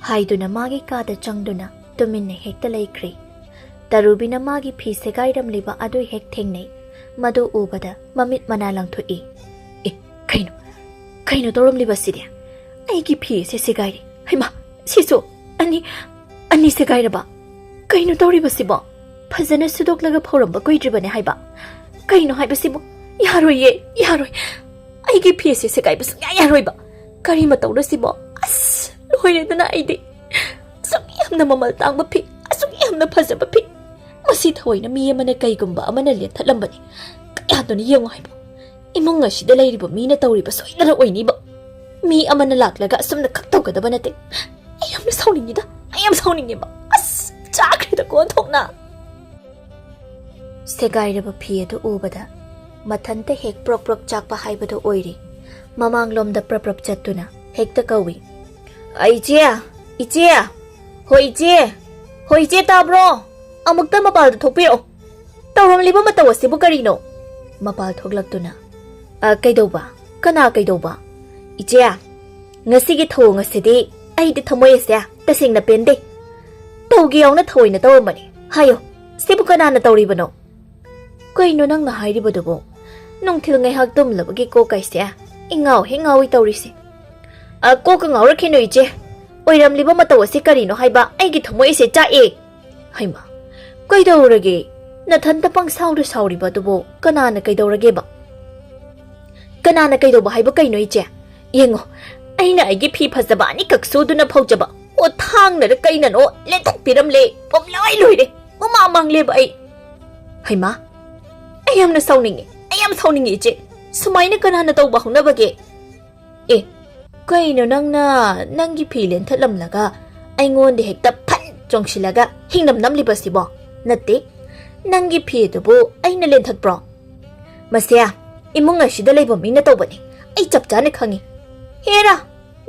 ꯍꯥꯏꯗꯨꯅ ꯃꯥꯒꯤ ꯀꯥꯗ ꯆꯪꯗꯨꯅ ꯇꯨꯃꯤꯟꯅ ꯍꯦꯛꯇ ꯂꯩꯈ꯭ꯔꯦ꯫ ꯇꯔꯨꯕꯤꯅ ꯃꯥꯒꯤ ꯐꯤ ꯁꯦꯒꯥꯏꯔꯝꯂꯤꯕ ꯑꯗꯨ ꯍꯦꯛ ꯊꯦꯡꯅꯩ꯫ ꯃꯗꯨ ꯎꯕꯗ ꯃꯃꯤꯠ ꯃꯅꯥ ꯂꯪꯊꯣꯛꯏ꯫ "ꯑꯦ, ꯀꯩꯅꯣ? ꯀꯩꯅꯣ ꯇꯧꯔꯝꯂꯤꯕꯁꯤꯗꯤ? ꯑꯩꯒꯤ ꯐꯤ ꯑꯁꯤ ꯁꯦꯒꯥꯏꯔꯦ꯫ ꯍꯩꯃꯥ, ꯁꯤꯁꯨ ꯑꯅꯤ, ꯑꯅꯤ ꯁꯦꯒꯥꯏꯔꯕ? ꯀꯩꯅꯣ ꯇꯧꯔꯤꯕꯁꯤꯕꯣ? ꯐꯖꯅ ꯁꯨꯗꯣꯛꯂꯒ ꯐꯧꯔꯝꯕ ꯀꯨꯏꯗ꯭ꯔꯤꯕꯅꯦ ꯍꯥꯏꯕ꯫ ꯀꯩꯅꯣ ꯍꯥꯏꯕꯁꯤꯕꯨ? ꯌꯥꯔꯣꯏꯌꯦ, ꯌꯥꯔꯣꯏ꯫ ꯑꯩꯒꯤ ꯐꯤ ꯑꯁꯤ ꯁꯦꯒꯥꯏꯕ ꯁꯨꯡꯌꯥ ꯌꯥꯔꯣꯏꯕ꯫ ꯀꯔꯤ ꯃꯇꯧꯅꯣ ꯁꯤꯕꯣ? ꯑꯁ, ꯂꯣꯏꯔꯦꯗꯅ ꯑꯩꯗꯤ꯫ ꯑꯁꯨꯛ ꯌꯥꯝꯅ ꯃꯃꯜ ꯇꯥꯡꯕ ꯐꯤ, ꯑꯁꯨꯛ ꯌꯥꯝꯅ ꯐꯖꯕ ꯐꯤ꯫ ꯃꯁꯤ ꯊꯑꯣꯏꯅ ꯃꯤ ꯑꯃꯅ ꯀꯩꯒꯨꯝꯕ ꯑꯃꯅ ꯂꯦꯟꯊꯠꯂꯝꯕꯅꯤ꯫ ꯀꯌꯥꯗꯨꯅ ꯌꯦꯡꯉꯨ ꯍꯥꯏꯕ꯫ ꯏꯃꯨꯡ ꯑꯁꯤꯗ ꯂꯩꯔꯤꯕ ꯃꯤꯅ ꯇꯧꯔꯤꯕ ꯁꯣꯏꯗꯅ ꯑꯣꯏꯅꯤꯕ꯫ ꯃꯤ ꯑꯃꯅ ꯂꯥꯛꯂꯒ ꯑꯁꯨꯝꯅ ꯈꯛ ꯇꯧꯒꯗꯕ ꯅꯠꯇꯦ꯫ ꯑꯩ ꯌꯥꯝꯅ ꯁꯥꯎꯅꯤꯡꯉꯤꯗ꯫ ꯑꯩ ꯌꯥꯝ ꯁꯥꯎꯅꯤꯡꯉꯦꯕ꯫ ꯑꯁ, ꯆꯥꯈ꯭ꯔꯦꯗꯀꯣ ꯑꯣꯟꯊꯣꯛꯅ꯫ ꯁꯦꯒꯥꯏꯔꯕ ꯐꯤ ꯑꯗꯨ ꯎꯕꯗ ꯃꯊꯟꯇ ꯍꯦꯛ ꯄ꯭ꯔꯣꯛ ꯄ꯭ꯔꯣꯛ ꯆꯥꯛꯄ ꯍꯥꯏꯕꯗꯨ ꯑꯣꯏꯔꯦ꯫ ꯃꯃꯥꯡꯂꯣꯝꯗ ꯄ꯭ꯔꯞ ꯄ꯭ꯔꯞ ꯆꯠꯇꯨꯅ ꯍꯦꯛꯇ ꯀꯧꯏ, "ꯑ, ꯏꯆꯦ! ꯏꯆꯦ! ꯍꯣꯏ, ꯏꯆꯦ! ꯍꯣꯏ, ꯏꯆꯦ, ꯇꯥꯕ꯭ꯔꯣ? ꯑꯃꯨꯛꯇ ꯃꯄꯥꯜꯗ ꯊꯣꯛꯄꯤꯔꯛꯑꯣ꯫ ꯇꯧꯔꯝꯂꯤꯕ ꯃꯇꯧ ꯑꯁꯤꯕꯨ ꯀꯔꯤꯅꯣ?" ꯃꯄꯥꯜ ꯊꯣꯛꯂꯛꯇꯨꯅ, "ꯑ, ꯀꯩꯗꯧꯕ? ꯀꯅꯥ ꯀꯩꯗꯧꯕ?" "ꯏꯆꯦ, ꯉꯁꯤꯒꯤ ꯊꯧꯑꯣꯡ ꯑꯁꯤꯗꯤ ꯑꯩꯗꯤ ꯊꯃꯣꯏ ꯑꯁꯦ ꯇꯁꯦꯡꯅ ꯄꯦꯟꯗꯦ꯫ ꯇꯧꯒꯦ ꯌꯥꯎꯅ ꯊꯑꯣꯏꯅ ꯇꯧꯔꯝꯕꯅꯤ꯫ ꯍꯥꯏꯌꯣ, ꯁꯤꯕꯨ ꯀꯅꯥꯅ ꯇꯧꯔꯤꯕꯅꯣ?" "ꯀꯩꯅꯣ ꯅꯪꯅ ꯍꯥꯏꯔꯤꯕꯗꯨꯕꯨ? ꯅꯨꯡꯊꯤꯜ ꯉꯥꯏꯍꯥꯛ ꯇꯨꯝꯂꯕꯒꯤ ꯀꯣꯛ ꯀꯥꯏꯁꯦ ꯏꯉꯥꯎ ꯍꯦꯛ ꯉꯥꯎꯏ ꯇꯧꯔꯤꯁꯦ꯫ ꯑ, ꯀꯣꯛꯀ ꯉꯥꯎꯔꯛꯈꯤꯅꯨ ꯏꯆꯦ꯫ ꯑꯣꯏꯔꯝꯂꯤꯕ ꯃꯇꯧ ꯑꯁꯤ ꯀꯔꯤꯅꯣ ꯍꯥꯏꯕ? ꯑꯩꯒꯤ ꯊꯃꯣꯏ ꯑꯁꯦ ꯆꯥꯛꯑꯦ꯫ ꯍꯩꯃꯥ, ꯀꯩꯗꯧꯔꯒꯦ? ꯅꯊꯟꯇ ꯄꯪꯁꯥꯎꯗ ꯁꯥꯎꯔꯤꯕ ꯑꯗꯨꯕꯨ ꯀꯅꯥꯅ ꯀꯩꯗꯧꯔꯒꯦꯕ? ꯀꯅꯥꯅ ꯀꯩꯗꯧꯕ ꯍꯥꯏꯕ ꯀꯩꯅꯣ ꯏꯆꯦ? ꯌꯦꯡꯉꯣ, ꯑꯩꯅ ꯑꯩꯒꯤ ꯐꯤ ꯐꯖꯕ ꯑꯅꯤꯈꯛ ꯁꯨꯗꯨꯅ ꯐꯧꯖꯕ ꯄꯣꯠꯊꯥꯡꯅꯔ ꯀꯩꯅꯅꯣ ꯂꯦꯟꯊꯣꯛꯄꯤꯔꯝꯂꯦ꯫ ꯄꯨꯝꯂꯣꯏ ꯂꯣꯏꯔꯦ꯫ ꯃꯃꯥ ꯃꯥꯡꯂꯦꯕ ꯑꯩ꯫ ꯍꯩꯃꯥ, ꯑꯩ ꯌꯥꯝꯅ ꯁꯥꯎꯅꯤꯡꯉꯤ꯫ ꯑꯩ ꯌꯥꯝ ꯁꯥꯎꯅꯤꯡꯉꯤ ꯏꯆꯦ꯫ ꯁꯨꯃꯥꯏꯅ ꯀꯅꯥꯅ ꯇꯧꯕ ꯍꯧꯅꯕꯒꯦ? ꯑꯦ, ꯀꯩꯅꯣ ꯅꯪꯅ ꯅꯪꯒꯤ ꯐꯤ ꯂꯦꯟꯊꯠꯂꯝꯂꯒ ꯑꯩꯉꯣꯟꯗ ꯍꯦꯛꯇ ꯐꯟ ꯆꯣꯡꯁꯤꯜꯂꯒ ꯍꯤꯡꯅꯝ ꯅꯝꯂꯤꯕꯁꯤꯕꯣ? ꯅꯠꯇꯦ, ꯅꯪꯒꯤ ꯐꯤ ꯑꯗꯨꯕꯨ ꯑꯩꯅ ꯂꯦꯟꯊꯠꯄ꯭ꯔꯣ? ꯃꯁꯦ, ꯏꯃꯨꯡ ꯑꯁꯤꯗ ꯂꯩꯕ ꯃꯤꯅ ꯇꯧꯕꯅꯤ꯫ ꯑꯩ ꯆꯞ ꯆꯥꯅ ꯈꯪꯉꯤ꯫ ꯍꯦꯔꯥ,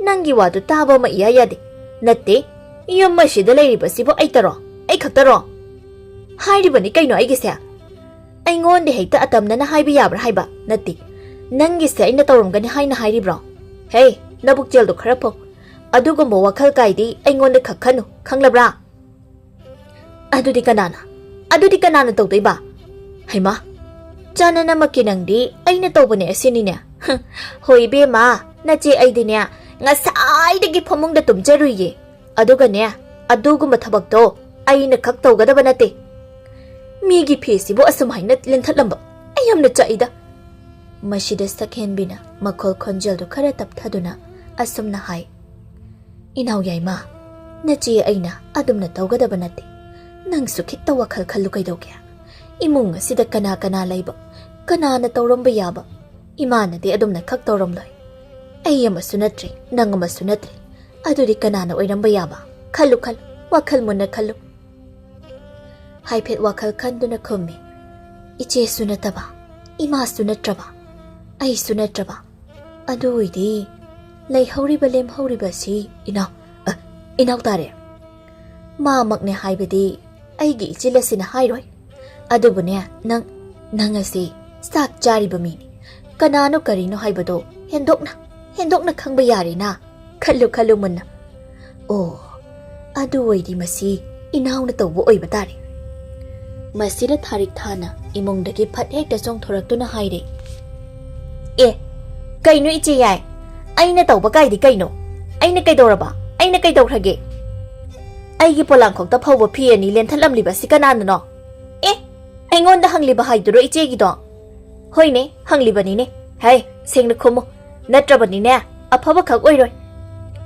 ꯅꯪꯒꯤ ꯋꯥꯗꯨ ꯇꯥꯕ ꯑꯃ ꯏꯌꯥ ꯌꯥꯗꯦ꯫ ꯅꯠꯇꯦ, ꯌꯨꯝ ꯑꯁꯤꯗ ꯂꯩꯔꯤꯕꯁꯤꯕꯨ ꯑꯩꯇꯔꯣ? ꯑꯩ ꯈꯛꯇꯔꯣ? ꯍꯥꯏꯔꯤꯕꯅꯤ ꯀꯩꯅꯣ ꯑꯩꯒꯤꯁꯦ꯫ ꯑꯩꯉꯣꯟꯗ ꯍꯦꯛꯇ ꯑꯇꯝꯅꯅ ꯍꯥꯏꯕ ꯌꯥꯕ꯭ꯔꯥ ꯍꯥꯏꯕ? ꯅꯠꯇꯦ, ꯅꯪꯒꯤꯁꯦ ꯑꯩꯅ ꯇꯧꯔꯝꯒꯅꯤ ꯍꯥꯏꯅ ꯍꯥꯏꯔꯤꯕ꯭ꯔꯣ? ꯍꯦ, ꯅꯕꯨꯛꯆꯦꯜꯗꯣ ꯈꯔ ꯐꯧ꯫ ꯑꯗꯨꯒꯨꯝꯕ ꯋꯥꯈꯜ ꯀꯥꯏꯗꯤ ꯑꯩꯉꯣꯟꯗ ꯈꯛ ꯈꯟꯅꯨ, ꯈꯪꯂꯕ꯭ꯔꯥ? ꯑꯗꯨꯗꯤ ꯀꯅꯥꯅ? ꯑꯗꯨꯗꯤ ꯀꯅꯥꯅ ꯇꯧꯗꯣꯏꯕ? ꯍꯩꯃꯥ, ꯆꯥꯅꯅꯃꯛꯀꯤ ꯅꯪꯗꯤ ꯑꯩꯅ ꯇꯧꯕꯅꯦ ꯑꯁꯤꯅꯤꯅꯦ꯫ ꯍꯣꯏ ꯏꯕꯦꯝꯃ, ꯅꯆꯦ ꯑꯩꯗꯤꯅꯦ ꯉꯁꯥꯏꯗꯒꯤ ꯐꯃꯨꯡꯗ ꯇꯨꯝꯖꯔꯨꯏꯌꯦ꯫ ꯑꯗꯨꯒꯅꯦ, ꯑꯗꯨꯒꯨꯝꯕ ꯊꯕꯛꯇꯣ ꯑꯩꯅ ꯈꯛ ꯇꯧꯒꯗꯕ ꯅꯠꯇꯦ꯫ ꯃꯤꯒꯤ ꯐꯤꯁꯤꯕꯨ ꯑꯁꯨꯃꯥꯏꯅ ꯂꯦꯟꯊꯠꯂꯝꯕ ꯑꯩ ꯌꯥꯝꯅ ꯆꯥꯛꯏꯗ꯫ ꯃꯁꯤꯗ ꯁꯛꯍꯦꯟꯕꯤꯅ ꯃꯈꯣꯜ ꯈꯣꯟꯖꯦꯜꯗꯨ ꯈꯔ ꯇꯞꯊꯗꯨꯅ ꯑꯁꯨꯝꯅ ꯍꯥꯏ, "ꯏꯅꯥꯎ ꯌꯥꯏꯃ, ꯅꯆꯦ ꯑꯩꯅ ꯑꯗꯨꯝꯅ ꯇꯧꯒꯗꯕ ꯅꯠꯇꯦ꯫ ꯅꯪꯁꯨ ꯈꯤꯠꯇ ꯋꯥꯈꯜ ꯈꯜꯂꯨ ꯀꯩꯗꯧꯒꯦ? ꯏꯃꯨꯡ ꯑꯁꯤꯗ ꯀꯅꯥ ꯀꯅꯥ ꯂꯩꯕ, ꯀꯅꯥꯅ ꯇꯧꯔꯝꯕ ꯌꯥꯕ? ꯏꯃꯥꯅꯗꯤ ꯑꯗꯨꯝꯅ ꯈꯛ ꯇꯧꯔꯝꯂꯣꯏ꯫ ꯑꯩ ꯑꯃꯁꯨ ꯅꯠꯇ꯭ꯔꯦ, ꯅꯪ ꯑꯃꯁꯨ ꯅꯠꯇ꯭ꯔꯦ꯫ ꯑꯗꯨꯗꯤ ꯀꯅꯥꯅ ꯑꯣꯏꯔꯝꯕ ꯌꯥꯕ? ꯈꯜꯂꯨ, ꯈꯜꯂꯨ, ꯋꯥꯈꯜ ꯃꯨꯟꯅ ꯈꯜꯂꯨ꯫" ꯍꯥꯏꯐꯦꯠ ꯋꯥꯈꯜ ꯈꯟꯗꯨꯅ ꯈꯨꯝꯃꯤ, "ꯏꯆꯦꯁꯨ ꯅꯠꯇꯕ, ꯏꯃꯥꯁꯨ ꯅꯠꯇ꯭ꯔꯕ, ꯑꯩꯁꯨ ꯅꯠꯇ꯭ꯔꯕ꯫ ꯑꯗꯨ ꯑꯣꯏꯗꯤ ꯂꯩꯍꯧꯔꯤꯕ ꯂꯦꯝꯍꯧꯔꯤꯕ ꯑꯁꯤ ꯏꯅꯥꯎ, ꯑ, ꯏꯅꯥꯎ ꯇꯥꯔꯦ꯫ ꯃꯥꯃꯛꯅꯦ ꯍꯥꯏꯕꯗꯤ ꯑꯩꯒꯤ ꯏꯆꯤꯜ ꯑꯁꯤꯅ ꯍꯥꯏꯔꯣꯏ꯫ ꯑꯗꯨꯕꯨꯅꯦ, ꯅꯪ, ꯅꯪ ꯑꯁꯤ ꯆꯥꯛ ꯆꯥꯔꯤꯕ ꯃꯤꯅꯤ꯫ ꯀꯅꯥꯅꯣ ꯀꯔꯤꯅꯣ ꯍꯥꯏꯕꯗꯣ ꯍꯦꯟꯗꯣꯛꯅ, ꯍꯦꯟꯗꯣꯛꯅ ꯈꯪꯕ ꯌꯥꯔꯦꯅ꯫ ꯈꯜꯂꯨ, ꯈꯜꯂꯨ ꯃꯨꯟꯅ꯫ ꯑꯣ, ꯑꯗꯨ ꯑꯣꯏꯗꯤ ꯃꯁꯤ ꯏꯅꯥꯎꯅ ꯇꯧꯕ ꯑꯣꯏꯕ ꯇꯥꯔꯦ꯫" ꯃꯁꯤꯗ ꯊꯥꯔꯤꯛ ꯊꯥꯅ ꯏꯃꯨꯡꯗꯒꯤ ꯐꯠ ꯍꯦꯛꯇ ꯆꯣꯡꯊꯣꯔꯛꯇꯨꯅ ꯍꯥꯏꯔꯦ, ꯑꯦ, ꯀꯩꯅꯣ ꯏꯆꯦ ꯌꯥꯏ? ꯑꯩꯅ ꯇꯧꯕ ꯀꯥꯏꯗꯤ ꯀꯩꯅꯣ? ꯑꯩꯅ ꯀꯩꯗꯧꯔꯕ? ꯑꯩꯅ ꯀꯩꯗꯧꯈ꯭ꯔꯒꯦ? ꯑꯩꯒꯤ ꯄꯣꯂꯥꯡꯈꯣꯛꯇ ꯐꯧꯕ ꯐꯤ ꯑꯅꯤ ꯂꯦꯟꯊꯠꯂꯝꯂꯤꯕꯁꯤ ꯀꯅꯥꯅꯅꯣ? ꯑꯦ, ꯑꯩꯉꯣꯟꯗ ꯍꯪꯂꯤꯕ ꯍꯥꯏꯗꯨꯔꯣ ꯏꯆꯦꯒꯤꯗꯣ? ꯍꯣꯏꯅꯦ, ꯍꯪꯂꯤꯕꯅꯤꯅꯦ꯫ ꯍꯩ, ꯁꯦꯡꯅ ꯈꯨꯝꯃꯨ꯫ ꯅꯠꯇ꯭ꯔꯕꯅꯤꯅꯦ, ꯑꯐꯕꯈꯛ ꯑꯣꯏꯔꯣꯏ꯫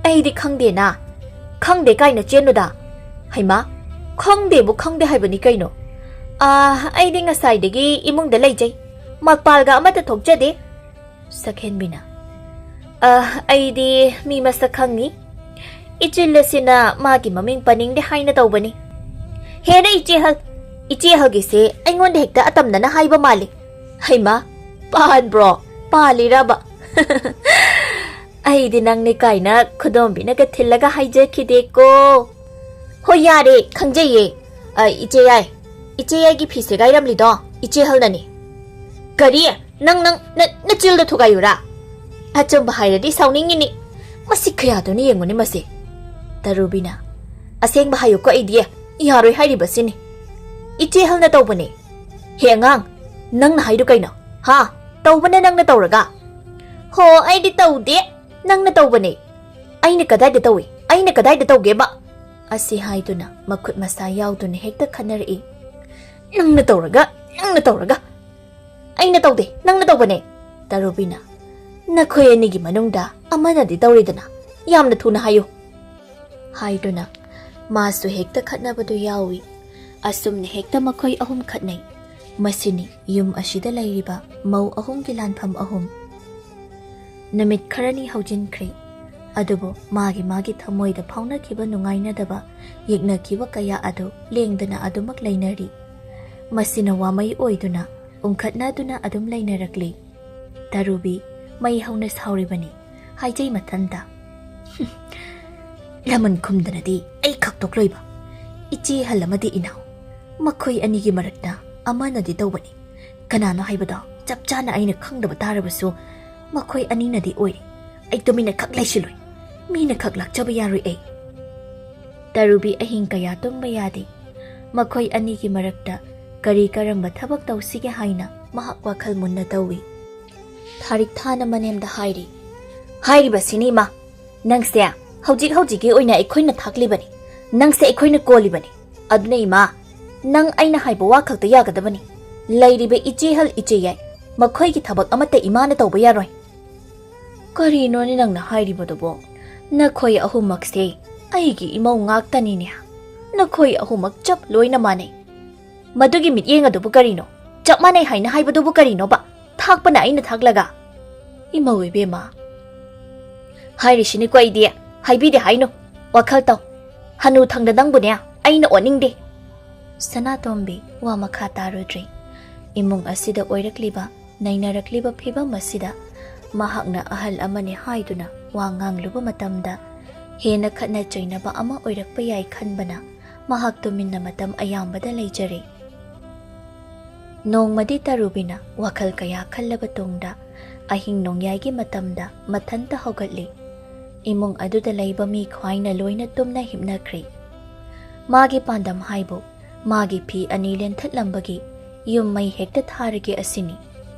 ꯑꯩꯗꯤ ꯈꯪꯗꯦꯅ꯫ ꯈꯪꯗꯦ ꯀꯥꯏꯅ ꯆꯦꯟꯅꯨꯗ꯫ ꯍꯩꯃꯥ, ꯈꯪꯗꯦꯕꯨ ꯈꯪꯗꯦ ꯍꯥꯏꯕꯅꯤ ꯀꯩꯅꯣ꯫ ꯑꯥ, ꯑꯩꯗꯤ ꯉꯁꯥꯏꯗꯒꯤ ꯏꯃꯨꯡꯗ ꯂꯩꯖꯩ꯫ ꯃꯄꯥꯜꯒ ꯑꯃꯠꯇ ꯊꯣꯛꯆꯗꯦ꯫ ꯁꯛꯍꯦꯟꯕꯤꯅ, "ꯑ, ꯑꯩꯗꯤ ꯃꯤ ꯃꯁꯛ ꯈꯪꯉꯤ꯫ ꯏꯆꯤꯜ ꯑꯁꯤꯅ ꯃꯥꯒꯤ ꯃꯃꯤꯡ ꯄꯟꯅꯤꯡꯗꯦ ꯍꯥꯏꯅ ꯇꯧꯕꯅꯤ꯫ ꯍꯦꯔꯥ ꯏꯆꯦꯍꯜ, ꯏꯆꯦꯍꯜꯒꯤꯁꯦ ꯑꯩꯉꯣꯟꯗ ꯍꯦꯛꯇ ꯑꯇꯝꯅꯅ ꯍꯥꯏꯕ ꯃꯥꯜꯂꯤ꯫ ꯍꯩꯃꯥ, ꯄꯥꯟꯕ꯭ꯔꯣ? ꯄꯥꯜꯂꯤꯔꯕ?" "ꯑꯩꯗꯤ ꯅꯪꯅꯤ ꯀꯥꯏꯅ ꯈꯨꯗꯣꯝꯕꯤꯅꯒ ꯊꯤꯜꯂꯒ ꯍꯥꯏꯖꯈꯤꯗꯦꯀꯣ꯫" "ꯍꯣꯏ, ꯌꯥꯔꯦ, ꯈꯪꯖꯩꯌꯦ꯫ ꯑ, ꯏꯆꯦ ꯌꯥꯏ, ꯏꯆꯦ ꯌꯥꯏꯒꯤ ꯐꯤ ꯁꯦꯒꯥꯏꯔꯝꯂꯤꯗꯣ ꯏꯆꯦꯍꯜꯅꯅꯤ꯫" "ꯀꯔꯤ? ꯅꯪ, ꯅꯪ, ꯅ-, ꯅꯆꯤꯜꯗꯣ ꯊꯨꯒꯥꯏꯌꯨꯔꯥ? ꯑꯆꯨꯝꯕ ꯍꯥꯏꯔꯗꯤ ꯁꯥꯎꯅꯤꯡꯉꯤꯅꯤ꯫ ꯃꯁꯤ ꯀꯌꯥꯗꯨꯅ ꯌꯦꯡꯉꯨꯅꯦ ꯃꯁꯦ꯫" ꯇꯔꯨꯕꯤꯅ, "ꯑꯁꯦꯡꯕ ꯍꯥꯏꯌꯨꯀꯣ, ꯑꯩꯗꯤ ꯌꯥꯔꯣꯏ ꯍꯥꯏꯔꯤꯕꯁꯤꯅꯤ꯫" "ꯏꯆꯦ ꯍꯜꯅ ꯇꯧꯕꯅꯦ꯫" "ꯍꯦ ꯑꯉꯥꯡ, ꯅꯪꯅ ꯍꯥꯏꯗꯨ ꯀꯩꯅꯣ? ꯍꯥ? ꯇꯧꯕꯅ ꯅꯪꯅ ꯇꯧꯔꯒ?" "ꯍꯣ, ꯑꯩꯗꯤ ꯇꯧꯗꯦ, ꯅꯪꯅ ꯇꯧꯕꯅꯦ꯫" "ꯑꯩꯅ ꯀꯗꯥꯏꯗ ꯇꯧꯏ? ꯑꯩꯅ ꯀꯗꯥꯏꯗ ꯇꯧꯒꯦꯕ?" ꯑꯁꯤ ꯍꯥꯏꯗꯨꯅ ꯃꯈꯨꯠ ꯃꯁꯥ ꯌꯥꯎꯗꯨꯅ ꯍꯦꯛꯇ ꯈꯠꯅꯔꯛꯏ꯫ "ꯅꯪꯅ ꯇꯧꯔꯒ, ꯅꯪꯅ ꯇꯧꯔꯒ!" "ꯑꯩꯅ ꯇꯧꯗꯦ, ꯅꯪꯅ ꯇꯧꯕꯅꯦ!" ꯇꯔꯨꯕꯤꯅ, "ꯅꯈꯣꯏ ꯑꯅꯤꯒꯤ ꯃꯅꯨꯡꯗ ꯑꯃꯅꯗꯤ ꯇꯧꯔꯤꯗꯅ, ꯌꯥꯝꯅ ꯊꯨꯅ ꯍꯥꯏꯌꯨ!" ꯍꯥꯏꯗꯨꯅ ꯃꯥꯁꯨ ꯍꯦꯛꯇ ꯈꯠꯅꯕꯗꯨ ꯌꯥꯎꯏ꯫ ꯑꯁꯨꯝꯅ ꯍꯦꯛꯇ ꯃꯈꯣꯏ ꯑꯍꯨꯝ ꯈꯠꯅꯩ꯫ ꯃꯁꯤꯅꯤ ꯌꯨꯝ ꯑꯁꯤꯗ ꯂꯩꯔꯤꯕ ꯃꯧ ꯑꯍꯨꯝꯒꯤ ꯂꯥꯟꯐꯝ ꯑꯍꯨꯝ꯫ ꯅꯨꯃꯤꯠ ꯈꯔꯅꯤ ꯍꯧꯖꯤꯟꯈ꯭ꯔꯦ꯫ ꯑꯗꯨꯕꯨ ꯃꯥꯒꯤ ꯃꯥꯒꯤ ꯊꯃꯣꯏꯗ ꯐꯥꯎꯅꯈꯤꯕ ꯅꯨꯡꯉꯥꯏꯅꯗꯕ, ꯌꯦꯛꯅꯈꯤꯕ ꯀꯌꯥ ꯑꯗꯨ ꯂꯦꯡꯗꯅ ꯑꯗꯨꯃꯛ ꯂꯩꯅꯔꯤ꯫ ꯃꯁꯤꯅ ꯋꯥꯃꯩ ꯑꯣꯏꯗꯨꯅ ꯎꯪꯈꯠꯅꯗꯨꯅ ꯑꯗꯨꯝ ꯂꯩꯅꯔꯛꯂꯤ꯫ ꯇꯔꯨꯕꯤ ꯃꯩ ꯍꯧꯅ ꯁꯥꯎꯔꯤꯕꯅꯤ, ꯍꯥꯏꯖꯩ ꯃꯊꯟꯇ꯫ "ꯂꯃꯟ ꯈꯨꯝꯗꯅꯗꯤ ꯑꯩ ꯈꯛꯇꯣꯛꯂꯣꯏꯕ꯫ ꯏꯆꯦ ꯑꯍꯜ ꯑꯃꯗꯤ ꯏꯅꯥꯎ, ꯃꯈꯣꯏ ꯑꯅꯤꯒꯤ ꯃꯔꯛꯇ ꯑꯃꯅꯗꯤ ꯇꯧꯕꯅꯤ꯫ ꯀꯅꯥꯅꯣ ꯍꯥꯏꯕꯗꯣ ꯆꯞ ꯆꯥꯅ ꯑꯩꯅ ꯈꯪꯗꯕ ꯇꯥꯔꯕꯁꯨ, ꯃꯈꯣꯏ ꯑꯅꯤꯅꯗꯤ ꯑꯣꯏꯔꯤ꯫ ꯑꯩ ꯇꯨꯃꯤꯟꯅ ꯈꯛ ꯂꯩꯁꯤꯜꯂꯣꯏ꯫ ꯃꯤꯅ ꯈꯛ ꯂꯥꯛꯆꯕ ꯌꯥꯔꯣꯏ ꯑꯩ꯫" ꯇꯔꯨꯕꯤ ꯑꯍꯤꯡ ꯀꯌꯥ ꯇꯨꯝꯕ ꯌꯥꯗꯦ꯫ ꯃꯈꯣꯏ ꯑꯅꯤꯒꯤ ꯃꯔꯛꯇ ꯀꯔꯤ ꯀꯔꯝꯕ ꯊꯕꯛ ꯇꯧꯁꯤꯒꯦ ꯍꯥꯏꯅ ꯃꯍꯥꯛ ꯋꯥꯈꯜ ꯃꯨꯟꯅ ꯇꯧꯏ꯫ ꯊꯥꯔꯤꯛ ꯊꯥꯅ ꯃꯅꯦꯝꯗ ꯍꯥꯏꯔꯤ꯫ "ꯍꯥꯏꯔꯤꯕꯁꯤꯅꯤ ꯏꯃꯥ, ꯅꯪꯁꯦ ꯍꯧꯖꯤꯛ ꯍꯧꯖꯤꯛꯀꯤ ꯑꯣꯏꯅ ꯑꯩꯈꯣꯏꯅ ꯊꯥꯛꯂꯤꯕꯅꯤ, ꯅꯪꯁꯦ ꯑꯩꯈꯣꯏꯅ ꯀꯣꯜꯂꯤꯕꯅꯤ꯫ ꯑꯗꯨꯅ ꯏꯃꯥ, ꯅꯪ ꯑꯩꯅ ꯍꯥꯏꯕ ꯋꯥ ꯈꯛꯇ ꯌꯥꯒꯗꯕꯅꯤ꯫ ꯂꯩꯔꯤꯕ ꯏꯆꯦ ꯍꯜ ꯏꯆꯦ ꯌꯥꯏ, ꯃꯈꯣꯏꯒꯤ ꯊꯕꯛ ꯑꯃꯠꯇ ꯏꯃꯥꯅ ꯇꯧꯕ ꯌꯥꯔꯣꯏ꯫" "ꯀꯔꯤꯅꯣꯅꯦ ꯅꯪꯅ ꯍꯥꯏꯔꯤꯕꯗꯨꯕꯣ? ꯅꯈꯣꯏ ꯑꯍꯨꯝꯃꯛꯁꯦ ꯑꯩꯒꯤ ꯏꯃꯧ ꯉꯥꯛꯇꯅꯤꯅꯦ꯫ ꯅꯈꯣꯏ ꯑꯍꯨꯝꯃꯛ ꯆꯞ ꯂꯣꯏꯅ ꯃꯥꯟꯅꯩ꯫ ꯃꯗꯨꯒꯤ ꯃꯤꯠꯌꯦꯡ ꯑꯗꯨꯕꯨ ꯀꯔꯤꯅꯣ? ꯆꯞ ꯃꯥꯟꯅꯩ ꯍꯥꯏꯅ ꯍꯥꯏꯕꯗꯨꯕꯨ ꯀꯔꯤꯅꯣꯕ? ꯊꯥꯛꯄꯅ ꯑꯩꯅ ꯊꯥꯛꯂꯒ?" "ꯏꯃꯧ ꯏꯕꯦꯝꯃ, ꯍꯥꯏꯔꯤꯁꯤꯅꯤꯀꯣ ꯑꯩꯗꯤ, ꯍꯥꯏꯕꯤꯗꯦ ꯍꯥꯏꯅꯨ꯫ ꯋꯥꯈꯜ ꯇꯧ꯫ ꯍꯅꯨ ꯊꯪꯗ ꯅꯪꯕꯨꯅꯦ ꯑꯩꯅ ꯑꯣꯠꯅꯤꯡꯗꯦ꯫" ꯁꯅꯥꯇꯣꯝꯕꯤ ꯋꯥ ꯃꯈꯥ ꯇꯥꯔꯨꯗ꯭ꯔꯦ꯫ ꯏꯃꯨꯡ ꯑꯁꯤꯗ ꯑꯣꯏꯔꯛꯂꯤꯕ, ꯅꯩꯅꯔꯛꯂꯤꯕ ꯐꯤꯕꯝ ꯑꯁꯤꯗ ꯃꯍꯥꯛꯅ ꯑꯍꯜ ꯑꯃꯅꯤ ꯍꯥꯏꯗꯨꯅ ꯋꯥ ꯉꯥꯡꯂꯨꯕ ꯃꯇꯝꯗ ꯍꯦꯟꯅ ꯈꯠꯅ ꯆꯩꯅꯕ ꯑꯃ ꯑꯣꯏꯔꯛꯄ ꯌꯥꯏ ꯈꯟꯕꯅ ꯃꯍꯥꯛ ꯇꯨꯃꯤꯟꯅ ꯃꯇꯝ ꯑꯌꯥꯝꯕꯗ ꯂꯩꯖꯔꯦ꯫ ꯅꯣꯡꯃꯗꯤ ꯇꯔꯨꯕꯤꯅ ꯋꯥꯈꯜ ꯀꯌꯥ ꯈꯜꯂꯕ ꯇꯨꯡꯗ ꯑꯍꯤꯡ ꯅꯣꯡꯌꯥꯏꯒꯤ ꯃꯇꯝꯗ ꯃꯊꯟꯇ ꯍꯧꯒꯠꯂꯤ꯫ ꯏꯃꯨꯡ ꯑꯗꯨꯗ ꯂꯩꯕ ꯃꯤ ꯈ꯭ꯋꯥꯏꯅ ꯂꯣꯏꯅ ꯇꯨꯝꯅ ꯍꯤꯞꯅꯈ꯭ꯔꯦ꯫ ꯃꯥꯒꯤ ꯄꯥꯟꯗꯝ ꯍꯥꯏꯕꯨ ꯃꯥꯒꯤ ꯐꯤ ꯑꯅꯤ ꯂꯦꯟꯊꯠꯂꯝꯕꯒꯤ ꯌꯨꯝ ꯃꯩ ꯍꯦꯛꯇ ꯊꯥꯔꯒꯦ ꯑꯁꯤꯅꯤ꯫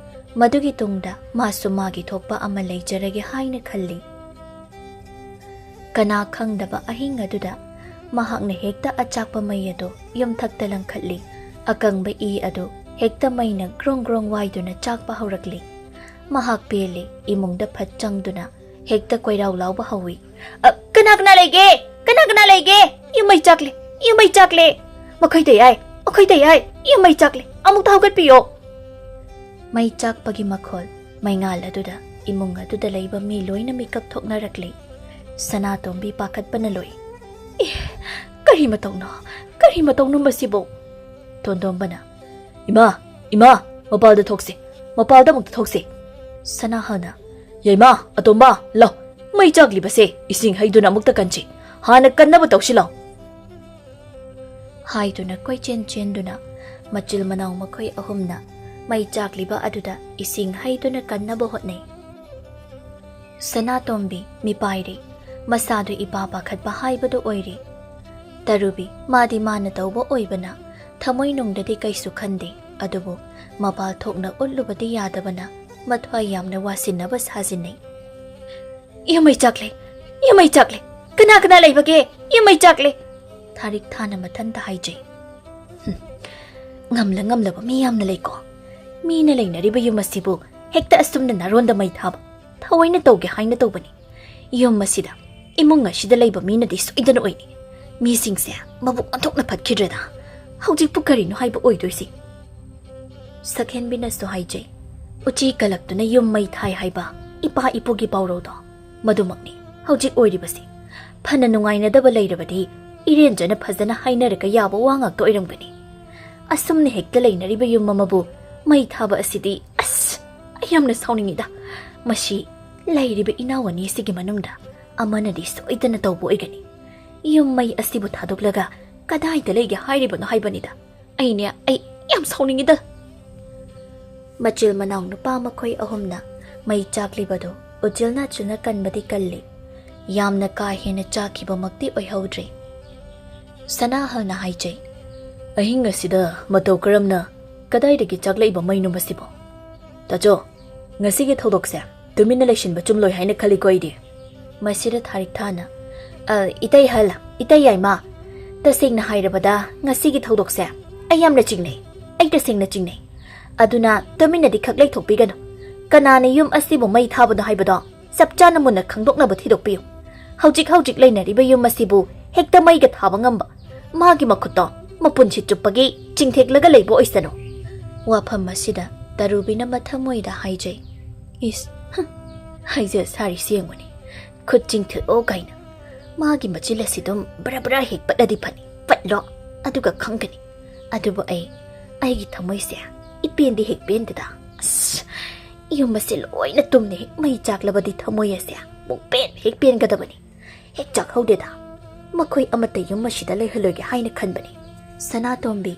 ꯃꯗꯨꯒꯤ ꯇꯨꯡꯗ ꯃꯥꯁꯨ ꯃꯥꯒꯤ ꯊꯣꯛꯄ ꯑꯃ ꯂꯩꯖꯔꯒꯦ ꯍꯥꯏꯅ ꯈꯜꯂꯤ꯫ ꯀꯅꯥ ꯈꯪꯗꯕ ꯑꯍꯤꯡ ꯑꯗꯨꯗ ꯃꯍꯥꯛꯅ ꯍꯦꯛꯇ ꯑꯆꯥꯛꯄ ꯃꯩ ꯑꯗꯨ ꯌꯨꯝꯊꯛꯇ ꯂꯪꯈꯠꯂꯤ꯫ ꯑꯀꯪꯕ ꯏ ꯑꯗꯨ ꯍꯦꯛꯇ ꯃꯩꯅ ꯒ꯭ꯔꯣꯡ ꯒ꯭ꯔꯣꯡ ꯋꯥꯏꯗꯨꯅ ꯆꯥꯛꯄ ꯍꯧꯔꯛꯂꯤ꯫ ꯃꯍꯥꯛ ꯄꯦꯜꯂꯤ꯫ ꯏꯃꯨꯡꯗ ꯐꯠ ꯆꯪꯗꯨꯅ ꯍꯦꯛꯇ ꯀꯣꯏꯔꯥꯎ ꯂꯥꯎꯕ ꯍꯧꯏ꯫ "ꯑ, ꯀꯅꯥ ꯀꯅꯥ ꯂꯩꯒꯦ? ꯀꯅꯥ ꯀꯅꯥ ꯂꯩꯒꯦ? ꯌꯨꯝ ꯃꯩ ꯆꯥꯛꯂꯦ! ꯌꯨꯝ ꯃꯩ ꯆꯥꯛꯂꯦ! ꯃꯈꯣꯏꯗ ꯌꯥꯏ! ꯃꯈꯣꯏꯗ ꯌꯥꯏ! ꯌꯨꯝ ꯃꯩ ꯆꯥꯛꯂꯦ! ꯑꯃꯨꯛꯇ ꯍꯧꯒꯠꯄꯤꯌꯣ!" ꯃꯩ ꯆꯥꯛꯄꯒꯤ ꯃꯈꯣꯜ ꯃꯩꯉꯥꯜ ꯑꯗꯨꯗ ꯏꯃꯨꯡ ꯑꯗꯨꯗ ꯂꯩꯕ ꯃꯤ ꯂꯣꯏꯅ ꯃꯤꯀꯞ ꯊꯣꯛꯅꯔꯛꯂꯤ꯫ ꯁꯅꯥꯇꯣꯝꯕꯤ ꯄꯥꯈꯠꯄꯅ ꯂꯣꯏ꯫ "ꯑꯦ, ꯀꯔꯤ ꯃꯇꯧꯅꯣ? ꯀꯔꯤ ꯃꯇꯧꯅꯣ ꯃꯁꯤꯕꯨ?" ꯇꯣꯟꯗꯣꯝꯕꯅ, "ꯏꯃꯥ, ꯏꯃꯥ, ꯃꯄꯥꯜꯗ ꯊꯣꯛꯁꯤ, ꯃꯄꯥꯜꯗ ꯑꯃꯨꯛꯇ ꯊꯣꯛꯁꯤ꯫" ꯁꯅꯥꯍꯜꯅ, "ꯌꯥꯏꯃ, ꯑꯇꯣꯝꯕ, ꯂꯥꯎ, ꯃꯩ ꯆꯥꯛꯂꯤꯕꯁꯦ ꯏꯁꯤꯡ ꯍꯩꯗꯨꯅ ꯑꯃꯨꯛꯇ ꯀꯟꯁꯤ, ꯍꯥꯟꯅ ꯀꯟꯅꯕ ꯇꯧꯁꯤ ꯂꯥꯎ" ꯍꯥꯏꯗꯨꯅ ꯀꯣꯏꯆꯦꯟ ꯆꯦꯟꯗꯨꯅ ꯃꯆꯤꯜ ꯃꯅꯥꯎ ꯃꯈꯣꯏ ꯑꯍꯨꯝꯅ ꯃꯩ ꯆꯥꯛꯂꯤꯕ ꯑꯗꯨꯗ ꯏꯁꯤꯡ ꯍꯩꯗꯨꯅ ꯀꯟꯅꯕ ꯍꯣꯠꯅꯩ꯫ ꯁꯅꯥꯇꯣꯝꯕꯤ ꯃꯤꯄꯥꯏꯔꯦ꯫ ꯃꯁꯥꯗꯨ ꯏꯄꯥ ꯄꯥꯈꯠꯄ ꯍꯥꯏꯕꯗꯨ ꯑꯣꯏꯔꯦ꯫ ꯇꯔꯨꯕꯤ ꯃꯥꯗꯤ ꯃꯥꯅ ꯇꯧꯕ ꯑꯣꯏꯕꯅ ꯊꯃꯣꯏꯅꯨꯡꯗꯗꯤ ꯀꯩꯁꯨ ꯈꯟꯗꯦ, ꯑꯗꯨꯕꯨ ꯃꯄꯥꯜ ꯊꯣꯛꯅ ꯎꯠꯂꯨꯕꯗꯤ ꯌꯥꯗꯕꯅ ꯃꯊ꯭ꯋꯥꯏ ꯌꯥꯝꯅ ꯋꯥꯁꯤꯟꯅꯕ ꯁꯥꯖꯤꯟꯅꯩ꯫ "ꯌꯨꯝ ꯃꯩ ꯆꯥꯛꯂꯦ! ꯌꯨꯝ ꯃꯩ ꯆꯥꯛꯂꯦ! ꯀꯅꯥ ꯀꯅꯥ ꯂꯩꯕꯒꯦ? ꯌꯨꯝ ꯃꯩ ꯆꯥꯛꯂꯦ!" ꯊꯥꯔꯤꯛ ꯊꯥꯅ ꯃꯊꯟꯇ ꯍꯥꯏꯖꯩ꯫ "ꯍꯨꯝ, ꯉꯝꯂ ꯉꯝꯂꯕ ꯃꯤ ꯌꯥꯝꯅ ꯂꯩꯀꯣ꯫ ꯃꯤꯅ ꯂꯩꯅꯔꯤꯕ ꯌꯨꯝ ꯑꯁꯤꯕꯨ ꯍꯦꯛꯇ ꯑꯁꯨꯝꯅ ꯅꯥꯔꯣꯟꯗ ꯃꯩ ꯊꯥꯕ꯫ ꯊꯑꯣꯏꯅ ꯇꯧꯒꯦ ꯍꯥꯏꯅ ꯇꯧꯕꯅꯤ꯫ ꯌꯨꯝ ꯑꯁꯤꯗ, ꯏꯃꯨꯡ ꯑꯁꯤꯗ ꯂꯩꯕ ꯃꯤꯅꯗꯤ ꯁꯣꯏꯗꯅ ꯑꯣꯏꯅꯤ꯫ ꯃꯤꯁꯤꯡꯁꯦ ꯃꯕꯨꯛ ꯑꯣꯟꯊꯣꯛꯅ ꯐꯠꯈꯤꯗ꯭ꯔꯦꯗ꯫ ꯍꯧꯖꯤꯛꯄꯨ ꯀꯔꯤꯅꯣ ꯍꯥꯏꯕ ꯑꯣꯏꯗꯣꯏꯁꯤ?" ꯁꯛꯍꯦꯟꯕꯤꯅꯁꯨ ꯍꯥꯏꯖꯩ꯫ "ꯎꯆꯤ ꯀꯂꯛꯇꯨꯅ ꯌꯨꯝ ꯃꯩ ꯊꯥꯏ ꯍꯥꯏꯕ ꯏꯄꯥ ꯏꯄꯨꯒꯤ ꯄꯥꯎꯔꯧꯗꯣ ꯃꯗꯨꯃꯛꯅꯤ ꯍꯧꯖꯤꯛ ꯑꯣꯏꯔꯤꯕꯁꯤ꯫ ꯐꯅ ꯅꯨꯡꯉꯥꯏꯅꯗꯕ ꯂꯩꯔꯕꯗꯤ ꯏꯔꯦꯟꯖꯅ ꯐꯖꯅ ꯍꯥꯏꯅꯔꯒ ꯌꯥꯕ ꯋꯥ ꯉꯥꯛꯇ ꯑꯣꯏꯔꯝꯒꯅꯤ꯫ ꯑꯁꯨꯝꯅ ꯍꯦꯛꯇ ꯂꯩꯅꯔꯤꯕ ꯌꯨꯝ ꯑꯃꯕꯨ ꯃꯩ ꯊꯥꯕ ꯑꯁꯤꯗꯤ, ꯑꯁ, ꯑꯩ ꯌꯥꯝꯅ ꯁꯥꯎꯅꯤꯡꯉꯤꯗ꯫ ꯃꯁꯤ ꯂꯩꯔꯤꯕ ꯏꯅꯥꯎ ꯑꯅꯤꯁꯤꯒꯤ ꯃꯅꯨꯡꯗ ꯑꯃꯅꯗꯤ ꯁꯣꯏꯗꯅ ꯇꯧꯕ ꯑꯣꯏꯒꯅꯤ꯫ ꯌꯨꯝ ꯃꯩ ꯑꯁꯤꯕꯨ ꯊꯥꯗꯣꯛꯂꯒ ꯀꯗꯥꯏꯗ ꯂꯩꯒꯦ ꯍꯥꯏꯔꯤꯕꯅꯣ ꯍꯥꯏꯕꯅꯤꯗ꯫ ꯑꯩꯅꯦ, ꯑꯩ ꯌꯥꯝ ꯁꯥꯎꯅꯤꯡꯉꯤꯗ꯫" ꯃꯆꯤꯜ ꯃꯅꯥꯎ ꯅꯨꯄꯥ ꯃꯈꯣꯏ ꯑꯍꯨꯝꯅ ꯃꯩ ꯆꯥꯛꯂꯤꯕꯗꯨ ꯎꯆꯤꯜ ꯅꯥꯆꯤꯜꯅ ꯀꯟꯕꯗꯤ ꯀꯜꯂꯤ꯫ ꯌꯥꯝꯅ ꯀꯥ ꯍꯦꯟꯅ ꯆꯥꯛꯈꯤꯕꯃꯛꯇꯤ ꯑꯣꯏꯍꯧꯗ꯭ꯔꯤ꯫ ꯁꯅꯥꯍꯜꯅ ꯍꯥꯏꯖꯩ꯫ "ꯑꯍꯤꯡ ꯑꯁꯤꯗ ꯃꯇꯧ ꯀꯔꯝꯅ, ꯀꯗꯥꯏꯗꯒꯤ ꯆꯥꯛꯂꯛꯏꯕ ꯃꯩꯅꯣ ꯃꯁꯤꯕꯣ? ꯇꯥꯆꯧ, ꯉꯁꯤꯒꯤ ꯊꯧꯗꯣꯛꯁꯦ ꯇꯨꯃꯤꯟꯅ ꯂꯩꯁꯤꯟꯕ ꯆꯨꯝꯂꯣꯏ ꯍꯥꯏꯅ ꯈꯜꯂꯤꯀꯣ ꯑꯩꯗꯤ꯫" ꯃꯁꯤꯗ ꯊꯥꯔꯤꯛ ꯊꯥꯅ, "ꯑ, ꯏꯇꯩ ꯍꯜ, ꯏꯇꯩ ꯌꯥꯏꯃ, ꯇꯁꯦꯡꯅ ꯍꯥꯏꯔꯕꯗ ꯉꯁꯤꯒꯤ ꯊꯧꯗꯣꯛꯁꯦ ꯑꯩ ꯌꯥꯝꯅ ꯆꯤꯡꯅꯩ꯫ ꯑꯩ ꯇꯁꯦꯡꯅ ꯆꯤꯡꯅꯩ꯫ ꯑꯗꯨꯅ ꯇꯨꯃꯤꯟꯅꯗꯤ ꯈꯛ ꯂꯩꯊꯣꯛꯄꯤꯒꯅꯨ꯫ ꯀꯅꯥꯅ ꯌꯨꯝ ꯑꯁꯤꯕꯨ ꯃꯩ ꯊꯥꯕꯅꯣ ꯍꯥꯏꯕꯗꯣ ꯆꯞ ꯆꯥꯅ ꯃꯨꯟꯅ ꯈꯪꯗꯣꯛꯅꯕ ꯊꯤꯗꯣꯛꯄꯤꯌꯨ꯫ ꯍꯧꯖꯤꯛ ꯍꯧꯖꯤꯛ ꯂꯩꯅꯔꯤꯕ ꯌꯨꯝ ꯑꯁꯤꯕꯨ ꯍꯦꯛꯇ ꯃꯩꯒ ꯊꯥꯕ ꯉꯝꯕ, ꯃꯥꯒꯤ ꯃꯈꯨꯠꯇꯣ ꯃꯄꯨꯟꯁꯤ ꯆꯨꯞꯄꯒꯤ ꯆꯤꯡꯊꯦꯛꯂꯒ ꯂꯩꯕ ꯑꯣꯏꯁꯅꯨ꯫" ꯋꯥꯐꯝ ꯑꯁꯤꯗ ꯇꯔꯨꯕꯤꯅ ꯃꯊꯃꯣꯏꯗ ꯍꯥꯏꯖꯩ꯫ "ꯏꯁ, ꯍꯝ, ꯍꯥꯏꯖ ꯁꯥꯔꯤꯁꯤ ꯌꯦꯡꯉꯨꯅꯦ꯫ ꯈꯨꯠ ꯆꯤꯡꯊꯦꯛꯑꯣ ꯀꯥꯏꯅ꯫ ꯃꯥꯒꯤ ꯃꯆꯤꯜ ꯑꯁꯤ ꯑꯗꯨꯝ ꯕ꯭ꯔ ꯕ꯭ꯔ ꯍꯦꯛ ꯄꯠꯂꯗꯤ ꯐꯅꯤ꯫ ꯄꯠꯂꯣ, ꯑꯗꯨꯒ ꯈꯪꯒꯅꯤ꯫ ꯑꯗꯨꯕꯨ ꯑꯩ, ꯑꯩꯒꯤ ꯊꯃꯣꯏꯁꯦ ꯏꯄꯦꯟꯗꯤ ꯍꯦꯛ ꯄꯦꯟꯗꯦꯗ꯫ ꯑꯁ, ꯌꯨꯝ ꯑꯁꯦ ꯂꯣꯏꯅ ꯇꯨꯝꯅ ꯍꯦꯛ ꯃꯩ ꯆꯥꯛꯂꯕꯗꯤ ꯊꯃꯣꯏ ꯑꯁꯦ ꯑꯃꯨꯛ ꯄꯦꯟ ꯍꯦꯛ ꯄꯦꯟꯒꯗꯕꯅꯤ꯫ ꯍꯦꯛ ꯆꯥꯛꯍꯧꯗꯦꯗ꯫ ꯃꯈꯣꯏ ꯑꯃꯠꯇ ꯌꯨꯝ ꯑꯁꯤꯗ ꯂꯩꯍꯜꯂꯣꯏꯒꯦ ꯍꯥꯏꯅ ꯈꯟꯕꯅꯤ꯫" ꯁꯅꯥꯇꯣꯝꯕꯤ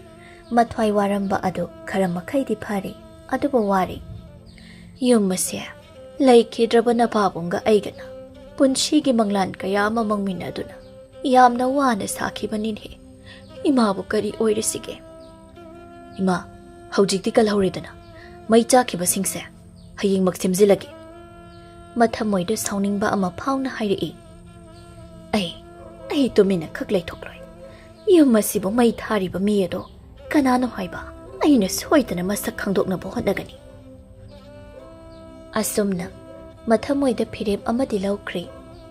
ꯃꯊ꯭ꯋꯥꯏ ꯋꯥꯔꯝꯕ ꯑꯗꯨ ꯈꯔ ꯃꯈꯩꯗꯤ ꯐꯔꯦ, ꯑꯗꯨꯕꯨ ꯋꯥꯔꯤ꯫ "ꯌꯨꯝ ꯑꯁꯦ ꯂꯩꯈꯤꯗ꯭ꯔꯕ ꯅꯄꯥꯕꯨꯡꯒ ꯑꯩꯒꯅ ꯄꯨꯟꯁꯤꯒꯤ ꯃꯪꯂꯥꯟ ꯀꯌꯥ ꯑꯃ ꯃꯪꯃꯤꯟꯅꯗꯨꯅ ꯌꯥꯝꯅ ꯋꯥꯅ ꯁꯥꯈꯤꯕꯅꯤꯅꯦ꯫ ꯏꯃꯥꯕꯨ ꯀꯔꯤ ꯑꯣꯏꯔꯤꯁꯤꯒꯦ?" "ꯏꯃꯥ, ꯍꯧꯖꯤꯛꯇꯤ ꯀꯜꯍꯧꯔꯦꯗꯅ꯫ ꯃꯩ ꯆꯥꯛꯈꯤꯕꯁꯤꯡꯁꯦ ꯍꯌꯦꯡꯃꯛ ꯁꯦꯝꯖꯤꯜꯂꯒꯦ꯫ ꯃꯊꯃꯣꯏꯗ ꯁꯥꯎꯅꯤꯡꯕ ꯑꯃ ꯐꯥꯎꯅ ꯍꯥꯏꯔꯛꯏ꯫ ꯑꯩ, ꯑꯩ ꯇꯨꯃꯤꯟꯅ ꯈꯛ ꯂꯩꯊꯣꯛꯂꯣꯏ꯫ ꯌꯨꯝ ꯑꯁꯤꯕꯨ ꯃꯩ ꯊꯥꯔꯤꯕ ꯃꯤ ꯑꯗꯣ ꯀꯅꯥꯅꯣ ꯍꯥꯏꯕ ꯑꯩꯅ ꯁꯣꯏꯗꯅ ꯃꯁꯛ ꯈꯪꯗꯣꯛꯅꯕ ꯍꯣꯠꯅꯒꯅꯤ꯫ ꯑꯁꯨꯝꯅ ꯃꯊꯃꯣꯏꯗ ꯐꯤꯔꯦꯞ ꯑꯃꯗꯤ ꯂꯧꯈ꯭ꯔꯦ꯫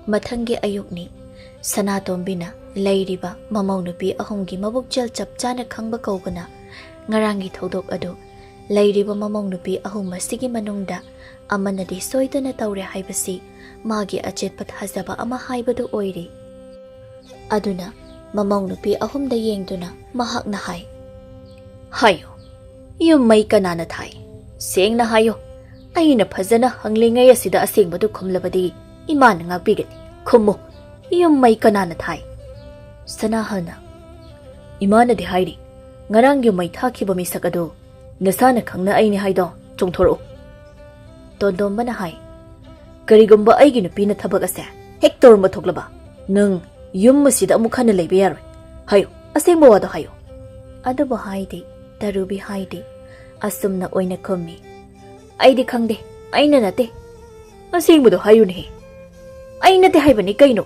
ꯃꯊꯪꯒꯤ ꯑꯌꯨꯛꯅꯤ꯫ ꯁꯅꯥꯇꯣꯝꯕꯤꯅ ꯂꯩꯔꯤꯕ ꯃꯃꯧ ꯅꯨꯄꯤ ꯑꯍꯨꯝꯒꯤ ꯃꯕꯨꯛꯆꯦꯜ ꯆꯞ ꯆꯥꯅ ꯈꯪꯕ ꯀꯧꯕꯅ ꯉꯔꯥꯡꯒꯤ ꯊꯧꯗꯣꯛ ꯑꯗꯨ ꯂꯩꯔꯤꯕ ꯃꯃꯧ ꯅꯨꯄꯤ ꯑꯍꯨꯝ ꯑꯁꯤꯒꯤ ꯃꯅꯨꯡꯗ ꯑꯃꯅꯗꯤ ꯁꯣꯏꯗꯅ ꯇꯧꯔꯦ ꯍꯥꯏꯕꯁꯤ ꯃꯥꯒꯤ ꯑꯆꯦꯠꯄ ꯊꯥꯖꯕ ꯑꯃ ꯍꯥꯏꯕꯗꯨ ꯑꯣꯏꯔꯤ꯫ ꯑꯗꯨꯅ ꯃꯃꯧ ꯅꯨꯄꯤ ꯑꯍꯨꯝꯗ ꯌꯦꯡꯗꯨꯅ ꯃꯍꯥꯛꯅ ꯍꯥꯏ, "ꯍꯥꯏꯌꯨ, ꯌꯨꯝ ꯃꯩ ꯀꯅꯥꯅ ꯊꯥꯏ? ꯁꯦꯡꯅ ꯍꯥꯏꯌꯨ꯫ ꯑꯩꯅ ꯐꯖꯅ ꯍꯪꯂꯤꯉꯩ ꯑꯁꯤꯗ ꯑꯁꯦꯡꯕꯗꯨ ꯈꯨꯝꯂꯕꯗꯤ ꯏꯃꯥꯅ ꯉꯥꯛꯄꯤꯒꯅꯤ꯫ ꯈꯨꯝꯃꯨ, ꯌꯨꯝ ꯃꯩ ꯀꯅꯥꯅ ꯊꯥꯏ?" ꯁꯅꯥꯍꯜꯅ, "ꯏꯃꯥꯅꯗꯤ ꯍꯥꯏꯔꯤ, ꯉꯔꯥꯡꯒꯤ ꯃꯩ ꯊꯥꯈꯤꯕ ꯃꯤꯁꯛ ꯑꯗꯨ ꯅꯁꯥꯅ ꯈꯪꯅ ꯑꯩꯅꯤ ꯍꯥꯏꯗꯣ ꯆꯣꯡꯊꯣꯔꯛꯎ꯫" ꯇꯣꯟꯗꯣꯝꯕꯅ ꯍꯥꯏ, "ꯀꯔꯤꯒꯨꯝꯕ ꯑꯩꯒꯤ ꯅꯨꯄꯤꯅ ꯊꯕꯛ ꯑꯁꯦ ꯍꯦꯛ ꯇꯧꯔꯝꯕ ꯊꯣꯛꯂꯕ, ꯅꯪ ꯌꯨꯝ ꯑꯁꯤꯗ ꯑꯃꯨꯛ ꯍꯟꯅ ꯂꯩꯕ ꯌꯥꯔꯣꯏ꯫ ꯍꯥꯏꯌꯨ, ꯑꯁꯦꯡꯕ ꯋꯥꯗꯣ ꯍꯥꯏꯌꯨ꯫" ꯑꯗꯨꯕꯨ ꯍꯥꯏꯗꯦ, ꯇꯔꯨꯕꯤ ꯍꯥꯏꯗꯦ꯫ ꯑꯁꯨꯝꯅ ꯑꯣꯏꯅ ꯈꯨꯝꯃꯤ, "ꯑꯩꯗꯤ ꯈꯪꯗꯦ, ꯑꯩꯅ ꯅꯠꯇꯦ꯫" "ꯑꯁꯦꯡꯕꯗꯣ ꯍꯥꯏꯌꯨꯅꯦꯍꯦ꯫" "ꯑꯩ ꯅꯠꯇꯦ ꯍꯥꯏꯕꯅꯤ ꯀꯩꯅꯣ꯫"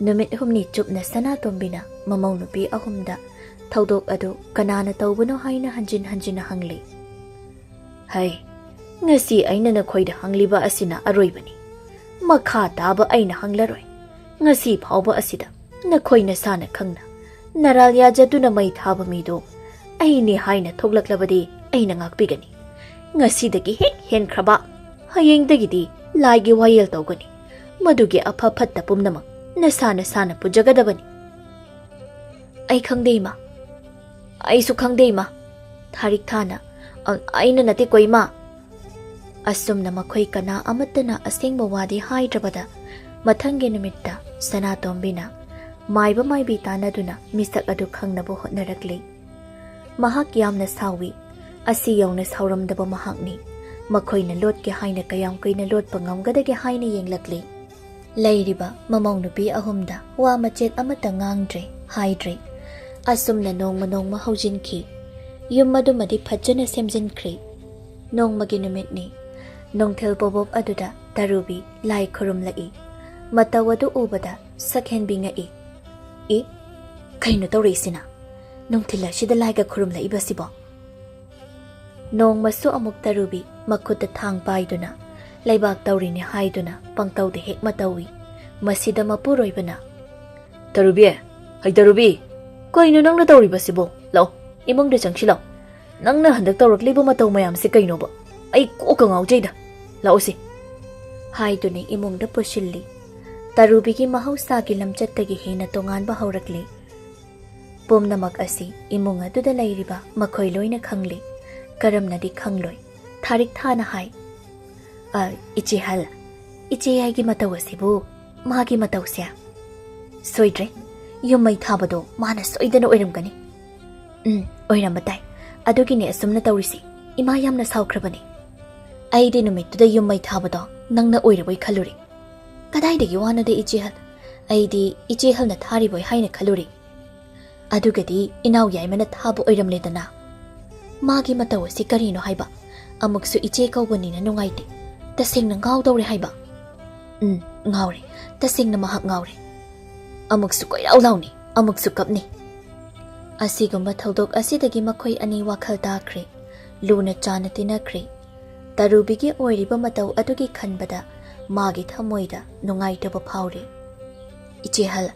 ꯅꯨꯃꯤꯠ ꯍꯨꯝꯅꯤ ꯆꯨꯞꯅ ꯁꯅꯥꯇꯣꯝꯕꯤꯅ ꯃꯃꯧ ꯅꯨꯄꯤ ꯑꯍꯨꯝꯗ ꯊꯧꯗꯣꯛ ꯑꯗꯨ ꯀꯅꯥꯅ ꯇꯧꯕꯅꯣ ꯍꯥꯏꯅ ꯍꯟꯖꯤꯟ ꯍꯟꯖꯤꯟꯅ ꯍꯪꯂꯤ꯫ "ꯍꯩ, ꯉꯁꯤ ꯑꯩꯅ ꯅꯈꯣꯏꯗ ꯍꯪꯂꯤꯕ ꯑꯁꯤꯅ ꯑꯔꯣꯏꯕꯅꯤ꯫ ꯃꯈꯥ ꯇꯥꯕ ꯑꯩꯅ ꯍꯪꯂꯔꯣꯏ꯫ ꯉꯁꯤ ꯐꯥꯎꯕ ꯑꯁꯤꯗ ꯅꯈꯣꯏ ꯅꯁꯥꯅ ꯈꯪꯅ ꯅꯔꯥꯜ ꯌꯥꯖꯗꯨꯅ ꯃꯩ ꯊꯥꯕ ꯃꯤꯗꯨ ꯑꯩꯅꯤ ꯍꯥꯏꯅ ꯊꯣꯛꯂꯛꯂꯕꯗꯤ ꯑꯩꯅ ꯉꯥꯛꯄꯤꯒꯅꯤ꯫ ꯉꯁꯤꯗꯒꯤ ꯍꯦꯛ ꯍꯦꯟꯈ꯭ꯔꯕ ꯍꯌꯦꯡꯗꯒꯤꯗꯤ ꯂꯥꯏꯒꯤ ꯋꯥꯌꯦꯜ ꯇꯧꯒꯅꯤ꯫ ꯃꯗꯨꯒꯤ ꯑꯐ ꯐꯠꯇ ꯄꯨꯝꯅꯃꯛ ꯅꯁꯥ ꯅꯁꯥꯅ ꯄꯨꯖꯒꯗꯕꯅꯤ꯫" "ꯑꯩ ꯈꯪꯗꯦ, ꯏꯃꯥ꯫ ꯑꯩꯁꯨ ꯈꯪꯗꯦ, ꯏꯃꯥ꯫" ꯊꯥꯔꯤꯛ ꯊꯥꯅ, "ꯑ, ꯑꯩꯅ ꯅꯠꯇꯦꯀꯣ, ꯏꯃꯥ꯫" ꯑꯁꯨꯝꯅ ꯃꯈꯣꯏ ꯀꯅꯥ ꯑꯃꯠꯇꯅ ꯑꯁꯦꯡꯕ ꯋꯥꯗꯤ ꯍꯥꯏꯗ꯭ꯔꯕꯗ, ꯃꯊꯪꯒꯤ ꯅꯨꯃꯤꯠꯇ ꯁꯅꯥꯇꯣꯝꯕꯤꯅ ꯃꯥꯏꯕ ꯃꯥꯏꯕꯤ ꯇꯥꯟꯅꯗꯨꯅ ꯃꯤꯁꯛ ꯑꯗꯨ ꯈꯪꯅꯕ ꯍꯣꯠꯅꯔꯛꯂꯤ꯫ ꯃꯍꯥꯛ ꯌꯥꯝꯅ ꯁꯥꯎꯏ꯫ ꯑꯁꯤ ꯌꯧꯅ ꯁꯥꯎꯔꯝꯗꯕ ꯃꯍꯥꯛꯅꯤ꯫ ꯃꯈꯣꯏꯅ ꯂꯣꯠꯀꯦ ꯍꯥꯏꯅ ꯀꯌꯥꯝ ꯀꯨꯏꯅ ꯂꯣꯠꯄ ꯉꯝꯒꯗꯒꯦ ꯍꯥꯏꯅ ꯌꯦꯡꯂꯛꯂꯤ꯫ ꯂꯩꯔꯤꯕ ꯃꯃꯧ ꯅꯨꯄꯤ ꯑꯍꯨꯝꯗ ꯋꯥ ꯃꯆꯦꯠ ꯑꯃꯠꯇ ꯉꯥꯡꯗ꯭ꯔꯦ, ꯍꯥꯏꯗ꯭ꯔꯦ꯫ ꯑꯁꯨꯝꯅ ꯅꯣꯡꯃ ꯅꯣꯡꯃ ꯍꯧꯖꯤꯟꯈꯤ꯫ ꯌꯨꯝ ꯑꯗꯨꯃꯗꯤ ꯐꯖꯅ ꯁꯦꯝꯖꯤꯟꯈ꯭ꯔꯦ꯫ ꯅꯣꯡꯃꯒꯤ ꯅꯨꯃꯤꯠꯅꯤ꯫ ꯅꯨꯡꯊꯤꯜ ꯄꯣꯕꯣꯞ ꯑꯗꯨꯗ ꯇꯔꯨꯕꯤ ꯂꯥꯏ ꯈꯨꯔꯨꯝꯂꯛꯏ꯫ ꯃꯇꯧ ꯑꯗꯨ ꯎꯕꯗ ꯁꯛꯍꯦꯟꯕꯤ ꯉꯛꯏ꯫ "ꯏ, ꯀꯩꯅꯣ ꯇꯧꯔꯛꯏꯁꯤꯅ? ꯅꯨꯡꯊꯤꯜ ꯑꯁꯤꯗ ꯂꯥꯏꯒ ꯈꯨꯔꯨꯝꯂꯛꯏꯕꯁꯤꯕꯣ?" ꯅꯣꯡꯃꯁꯨ ꯑꯃꯨꯛ ꯇꯔꯨꯕꯤ ꯃꯈꯨꯠꯇ ꯊꯥꯡ ꯄꯥꯏꯗꯨꯅ ꯂꯩꯕꯥꯛ ꯇꯧꯔꯤꯅꯦ ꯍꯥꯏꯗꯨꯅ ꯄꯪꯇꯧꯗ ꯍꯦꯛ ꯃꯇꯧꯏ꯫ ꯃꯁꯤꯗ ꯃꯄꯨꯔꯣꯏꯕꯅ, "ꯇꯔꯨꯕꯤ, ꯍꯩ ꯇꯔꯨꯕꯤ, ꯀꯩꯅꯣ ꯅꯪꯅ ꯇꯧꯔꯤꯕꯁꯤꯕꯣ? ꯂꯥꯛꯑꯣ, ꯏꯃꯨꯡꯗ ꯆꯪꯁꯤꯜꯂꯣ꯫ ꯅꯪꯅ ꯍꯟꯗꯛ ꯇꯧꯔꯛꯂꯤꯕ ꯃꯇꯧ ꯃꯌꯥꯝꯁꯦ ꯀꯩꯅꯣꯕ? ꯑꯩ ꯀꯣꯛꯀ ꯉꯥꯎꯖꯩꯗ꯫ ꯂꯥꯛꯑꯣꯁꯦ," ꯍꯥꯏꯗꯨꯅ ꯏꯃꯨꯡꯗ ꯄꯨꯁꯤꯜꯂꯤ꯫ ꯇꯔꯨꯕꯤꯒꯤ ꯃꯍꯧꯁꯥꯒꯤ ꯂꯝꯆꯠꯇꯒꯤ ꯍꯦꯟꯅ ꯇꯣꯉꯥꯟꯕ ꯍꯧꯔꯛꯂꯤ꯫ ꯄꯨꯝꯅꯃꯛ ꯑꯁꯤ ꯏꯃꯨꯡ ꯑꯗꯨꯗ ꯂꯩꯔꯤꯕ ꯃꯈꯣꯏ ꯂꯣꯏꯅ ꯈꯪꯂꯤ꯫ ꯀꯔꯝꯅꯗꯤ ꯈꯪꯂꯣꯏ? ꯊꯥꯔꯤꯛ ꯊꯥꯅ ꯍꯥꯏ, "ꯑ, ꯏꯆꯦ ꯍꯜ, ꯏꯆꯦ ꯌꯥꯏꯒꯤ ꯃꯇꯧ ꯑꯁꯤꯕꯨ, ꯃꯥꯒꯤ ꯃꯇꯧꯁꯦ꯫ ꯁꯣꯏꯗ꯭ꯔꯦ, ꯌꯨꯝ ꯃꯩ ꯊꯥꯕꯗꯣ ꯃꯥꯅ ꯁꯣꯏꯗꯅ ꯑꯣꯏꯔꯝꯒꯅꯤ꯫ ꯎꯝ, ꯑꯣꯏꯔꯝꯕ ꯇꯥꯏ꯫ ꯑꯗꯨꯒꯤꯅꯦ ꯑꯁꯨꯝꯅ ꯇꯧꯔꯤꯁꯤ꯫ ꯏꯃꯥ ꯌꯥꯝꯅ ꯁꯥꯎꯈ꯭ꯔꯕꯅꯤ꯫ ꯑꯩꯗꯤ ꯅꯨꯃꯤꯠꯇꯨꯗ ꯌꯨꯝ ꯃꯩ ꯊꯥꯕꯗꯣ ꯅꯪꯅ ꯑꯣꯏꯔꯕꯣꯏ ꯈꯜꯂꯨꯔꯦ꯫ ꯀꯗꯥꯏꯗꯒꯤ ꯋꯥꯅꯣꯗ ꯏꯆꯦ ꯍꯜ? ꯑꯩꯗꯤ ꯏꯆꯦ ꯍꯜꯅ ꯊꯥꯔꯤꯕꯣꯏ ꯍꯥꯏꯅ ꯈꯜꯂꯨꯔꯦ꯫ ꯑꯗꯨꯒꯗꯤ ꯏꯅꯥꯎ ꯌꯥꯏꯃꯅ ꯊꯥꯕ ꯑꯣꯏꯔꯝꯂꯦꯗꯅ꯫ ꯃꯥꯒꯤ ꯃꯇꯧ ꯑꯁꯤ ꯀꯔꯤꯅꯣ ꯍꯥꯏꯕ? ꯑꯃꯨꯛꯁꯨ ꯏꯆꯦ ꯀꯧꯕꯅꯤꯅ ꯅꯨꯡꯉꯥꯏꯇꯦ꯫ ꯇꯁꯦꯡꯅ ꯉꯥꯎꯗꯧꯔꯦ ꯍꯥꯏꯕ꯫ ꯎꯝ, ꯉꯥꯎꯔꯦ꯫ ꯇꯁꯦꯡꯅ ꯃꯍꯥꯛ ꯉꯥꯎꯔꯦ꯫ ꯑꯃꯨꯛꯁꯨ ꯀꯣꯏꯔꯥꯎ ꯂꯥꯎꯅꯤ, ꯑꯃꯨꯛꯁꯨ ꯀꯞꯅꯤ꯫ ꯑꯁꯤꯒꯨꯝꯕ ꯊꯧꯗꯣꯛ ꯑꯁꯤꯗꯒꯤ ꯃꯈꯣꯏ ꯑꯅꯤ ꯋꯥꯈꯜ ꯇꯥꯈ꯭ꯔꯦ꯫ ꯂꯨꯅ ꯆꯥꯟꯅ ꯇꯤꯟꯅꯈ꯭ꯔꯦ꯫ ꯇꯔꯨꯕꯤꯒꯤ ꯑꯣꯏꯔꯤꯕ ꯃꯇꯧ ꯑꯗꯨꯒꯤ ꯈꯟꯕꯗ ꯃꯥꯒꯤ ꯊꯃꯣꯏꯗ ꯅꯨꯡꯉꯥꯏꯇꯕ ꯐꯥꯎꯔꯦ꯫ "ꯏꯆꯦ ꯍꯜ,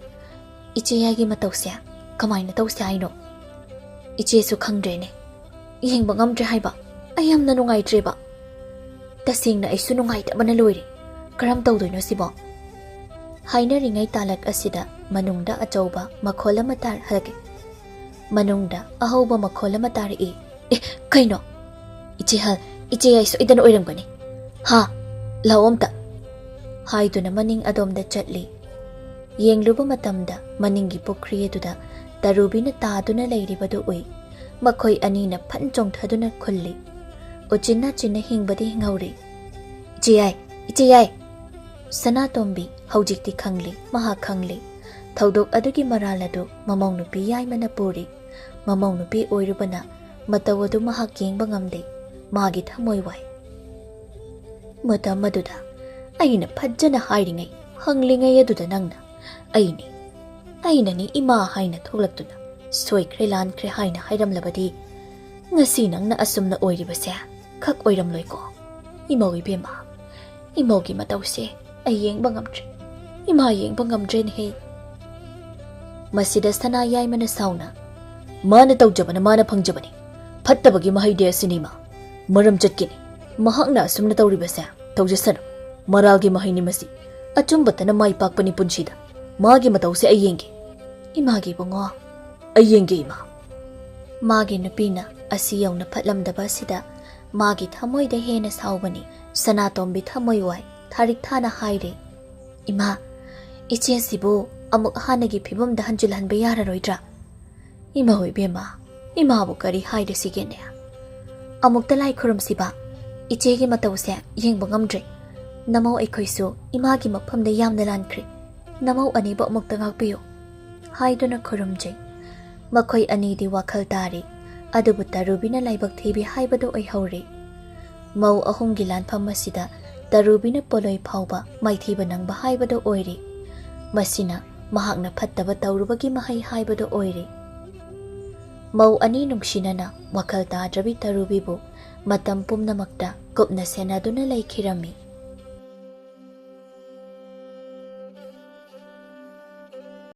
ꯏꯆꯦ ꯌꯥꯏꯒꯤ ꯃꯇꯧꯁꯦ ꯀꯃꯥꯏꯅ ꯇꯧꯁꯦ ꯍꯥꯏꯅꯣ? ꯏꯆꯦꯁꯨ ꯈꯪꯗ꯭ꯔꯦꯅꯦ꯫ ꯌꯦꯡꯕ ꯉꯝꯗ꯭ꯔꯦ ꯍꯥꯏꯕ꯫ ꯑꯩ ꯌꯥꯝꯅ ꯅꯨꯡꯉꯥꯏꯇ꯭ꯔꯦꯕ꯫ ꯇꯁꯦꯡꯅ ꯑꯩꯁꯨ ꯅꯨꯡꯉꯥꯏꯇꯕꯅ ꯂꯣꯏꯔꯦ꯫ ꯀꯔꯝ ꯇꯧꯗꯣꯏꯅꯣ ꯁꯤꯕꯣ?" ꯍꯥꯏꯅꯔꯤꯉꯩ ꯇꯥꯂꯛ ꯑꯁꯤꯗ ꯃꯅꯨꯡꯗ ꯑꯆꯧꯕ ꯃꯈꯣꯜ ꯑꯃ ꯇꯥꯔꯛꯂꯒꯦ꯫ ꯃꯅꯨꯡꯗ ꯑꯍꯧꯕ ꯃꯈꯣꯜ ꯑꯃ ꯇꯥꯔꯛꯏ꯫ "ꯑꯦ, ꯀꯩꯅꯣ? ꯏꯆꯦ ꯍꯜ, ꯏꯆꯦ ꯌꯥꯏ ꯁꯣꯏꯗꯅ ꯑꯣꯏꯔꯝꯒꯅꯤ꯫ ꯍꯥ? ꯂꯥꯛꯑꯣ ꯑꯝꯇ," ꯍꯥꯏꯗꯨꯅ ꯃꯅꯤꯡ ꯑꯗꯣꯝꯗ ꯆꯠꯂꯤ꯫ ꯌꯦꯡꯂꯨꯕ ꯃꯇꯝꯗ ꯃꯅꯤꯡꯒꯤ ꯄꯨꯈ꯭ꯔꯤ ꯑꯗꯨꯗ ꯇꯔꯨꯕꯤꯅ ꯇꯥꯗꯨꯅ ꯂꯩꯔꯤꯕꯗꯨ ꯎꯏ꯫ ꯃꯈꯣꯏ ꯑꯅꯤꯅ ꯐꯟ ꯆꯣꯡꯊꯗꯨꯅ ꯈꯨꯜꯂꯤ꯫ ꯎꯆꯤꯟ ꯅꯥꯆꯤꯟꯅ ꯍꯤꯡꯕꯗꯤ ꯍꯤꯡꯍꯧꯔꯤ꯫ "ꯏꯆꯦ ꯌꯥꯏ, ꯏꯆꯦ ꯌꯥꯏ!" ꯁꯅꯥꯇꯣꯝꯕꯤ ꯍꯧꯖꯤꯛꯇꯤ ꯈꯪꯂꯤ, ꯃꯍꯥꯛ ꯈꯪꯂꯤ꯫ ꯊꯧꯗꯣꯛ ꯑꯗꯨꯒꯤ ꯃꯔꯥꯜ ꯑꯗꯨ ꯃꯃꯧ ꯅꯨꯄꯤ ꯌꯥꯏꯃꯅ ꯄꯨꯔꯤ꯫ ꯃꯃꯧ ꯅꯨꯄꯤ ꯑꯣꯏꯔꯨꯕꯅ ꯃꯇꯧ ꯑꯗꯨ ꯃꯍꯥꯛ ꯌꯦꯡꯕ ꯉꯝꯗꯦ꯫ ꯃꯥꯒꯤ ꯊꯃꯣꯏ ꯋꯥꯏ꯫ ꯃꯇꯝ ꯑꯗꯨꯗ ꯑꯩꯅ ꯐꯖꯅ ꯍꯥꯏꯔꯤꯉꯩ, ꯍꯪꯂꯤꯉꯩ ꯑꯗꯨꯗ ꯅꯪꯅ "ꯑꯩꯅꯤ, ꯑꯩꯅꯅꯤ ꯏꯃꯥ" ꯍꯥꯏꯅ ꯊꯣꯛꯂꯛꯇꯨꯅ "ꯁꯣꯏꯈ꯭ꯔꯦ, ꯂꯥꯟꯈ꯭ꯔꯦ" ꯍꯥꯏꯅ ꯍꯥꯏꯔꯝꯂꯕꯗꯤ ꯉꯁꯤ ꯅꯪꯅ ꯑꯁꯨꯝꯅ ꯑꯣꯏꯔꯤꯕꯁꯦ ꯈꯛ ꯑꯣꯏꯔꯝꯂꯣꯏꯀꯣ꯫ ꯏꯃꯧ ꯏꯕꯦꯝꯃ, ꯏꯃꯧꯒꯤ ꯃꯇꯧꯁꯦ ꯑꯩ ꯌꯦꯡꯕ ꯉꯝꯗ꯭ꯔꯦ꯫ ꯏꯃꯥ ꯌꯦꯡꯕ ꯉꯝꯗ꯭ꯔꯦꯅꯦꯍꯦ꯫ ꯃꯁꯤꯗ ꯁꯅꯥ ꯌꯥꯏꯃꯅ ꯁꯥꯎꯅ, "ꯃꯥꯅ ꯇꯧꯖꯕꯅ ꯃꯥꯅ ꯐꯪꯖꯕꯅꯤ꯫ ꯐꯠꯇꯕꯒꯤ ꯃꯍꯩꯗꯤ ꯑꯁꯤꯅꯤ ꯏꯃꯥ꯫ ꯃꯔꯝ ꯆꯠꯀꯅꯤ꯫ ꯃꯍꯥꯛꯅ ꯑꯁꯨꯝꯅ ꯇꯧꯔꯤꯕꯁꯦ ꯇꯧꯖꯁꯅꯨ꯫ ꯃꯔꯥꯜꯒꯤ ꯃꯍꯩꯅꯤ ꯃꯁꯤ꯫ ꯑꯆꯨꯝꯕꯇꯅ ꯃꯥꯏ ꯄꯥꯛꯄꯅꯤ ꯄꯨꯟꯁꯤꯗ꯫ ꯃꯥꯒꯤ ꯃꯇꯧꯁꯦ ꯑꯩ ꯌꯦꯡꯒꯦ꯫" ꯏꯃꯥꯒꯤ ꯏꯕꯨꯡꯉꯣ, "ꯑꯩ ꯌꯦꯡꯒꯦ ꯏꯃꯥ꯫" ꯃꯥꯒꯤ ꯅꯨꯄꯤꯅ ꯑꯁꯤ ꯌꯧꯅ ꯐꯠꯂꯝꯗꯕ ꯑꯁꯤꯗ ꯃꯥꯒꯤ ꯊꯃꯣꯏꯗ ꯍꯦꯟꯅ ꯁꯥꯎꯕꯅꯤ꯫ ꯁꯅꯥꯇꯣꯝꯕꯤ ꯊꯃꯣꯏ ꯋꯥꯏ ꯊꯥꯔꯤꯛ ꯊꯥꯅ ꯍꯥꯏꯔꯦ, "ꯏꯃꯥ, ꯏꯆꯦꯁꯤꯕꯨ ꯑꯃꯨꯛ ꯍꯥꯟꯅꯒꯤ ꯐꯤꯕꯝꯗ ꯍꯟꯖꯤꯜꯍꯟꯕ ꯌꯥꯔꯔꯣꯏꯗ꯭ꯔꯥ?" "ꯏꯃꯥ ꯏꯕꯦꯝꯃ, ꯏꯃꯥꯕꯨ ꯀꯔꯤ ꯍꯥꯏꯔꯁꯤꯒꯦꯅꯦ? ꯑꯃꯨꯛꯇ ꯂꯥꯏ ꯈꯨꯔꯨꯝꯁꯤꯕ꯫ ꯏꯆꯦꯒꯤ ꯃꯇꯧꯁꯦ ꯌꯦꯡꯕ ꯉꯝꯗ꯭ꯔꯦ꯫ ꯅꯃꯧ ꯑꯩꯈꯣꯏꯁꯨ ꯏꯃꯥꯒꯤ ꯃꯐꯝꯗ ꯌꯥꯝꯅ ꯂꯥꯟꯈ꯭ꯔꯦ꯫ ꯅꯃꯧ ꯑꯅꯤꯕꯨ ꯑꯃꯨꯛꯇ ꯉꯥꯛꯄꯤꯌꯨ" ꯍꯥꯏꯗꯨꯅ ꯈꯨꯔꯨꯝꯖꯩ꯫ ꯃꯈꯣꯏ ꯑꯅꯤꯗꯤ ꯋꯥꯈꯜ ꯇꯥꯔꯤ, ꯑꯗꯨꯕꯨ ꯇꯔꯨꯕꯤꯅ ꯂꯥꯏꯕꯛ ꯊꯤꯕꯤ ꯍꯥꯏꯕꯗꯨ ꯑꯣꯏꯍꯧꯔꯦ꯫ ꯃꯧ ꯑꯍꯨꯝꯒꯤ ꯂꯥꯟꯐꯝ ꯑꯁꯤꯗ ꯇꯔꯨꯕꯤꯅ ꯄꯣꯂꯣꯏ ꯐꯥꯎꯕ ꯃꯥꯏꯊꯤꯕ ꯅꯪꯕ ꯍꯥꯏꯕꯗꯨ ꯑꯣꯏꯔꯦ꯫ ꯃꯁꯤꯅ ꯃꯍꯥꯛꯅ ꯐꯠꯇꯕ ꯇꯧꯔꯨꯕꯒꯤ ꯃꯍꯩ ꯍꯥꯏꯕꯗꯨ ꯑꯣꯏꯔꯦ꯫ ꯃꯧ ꯑꯅꯤ ꯅꯨꯡꯁꯤꯅꯅ ꯋꯥꯈꯜ ꯇꯥꯗ꯭ꯔꯕꯤ ꯇꯔꯨꯕꯤꯕꯨ ꯃꯇꯝ ꯄꯨꯝꯅꯃꯛꯇ ꯀꯨꯞꯅ ꯁꯦꯟꯅꯗꯨꯅ ꯂꯩꯈꯤꯔꯝꯃꯤ꯫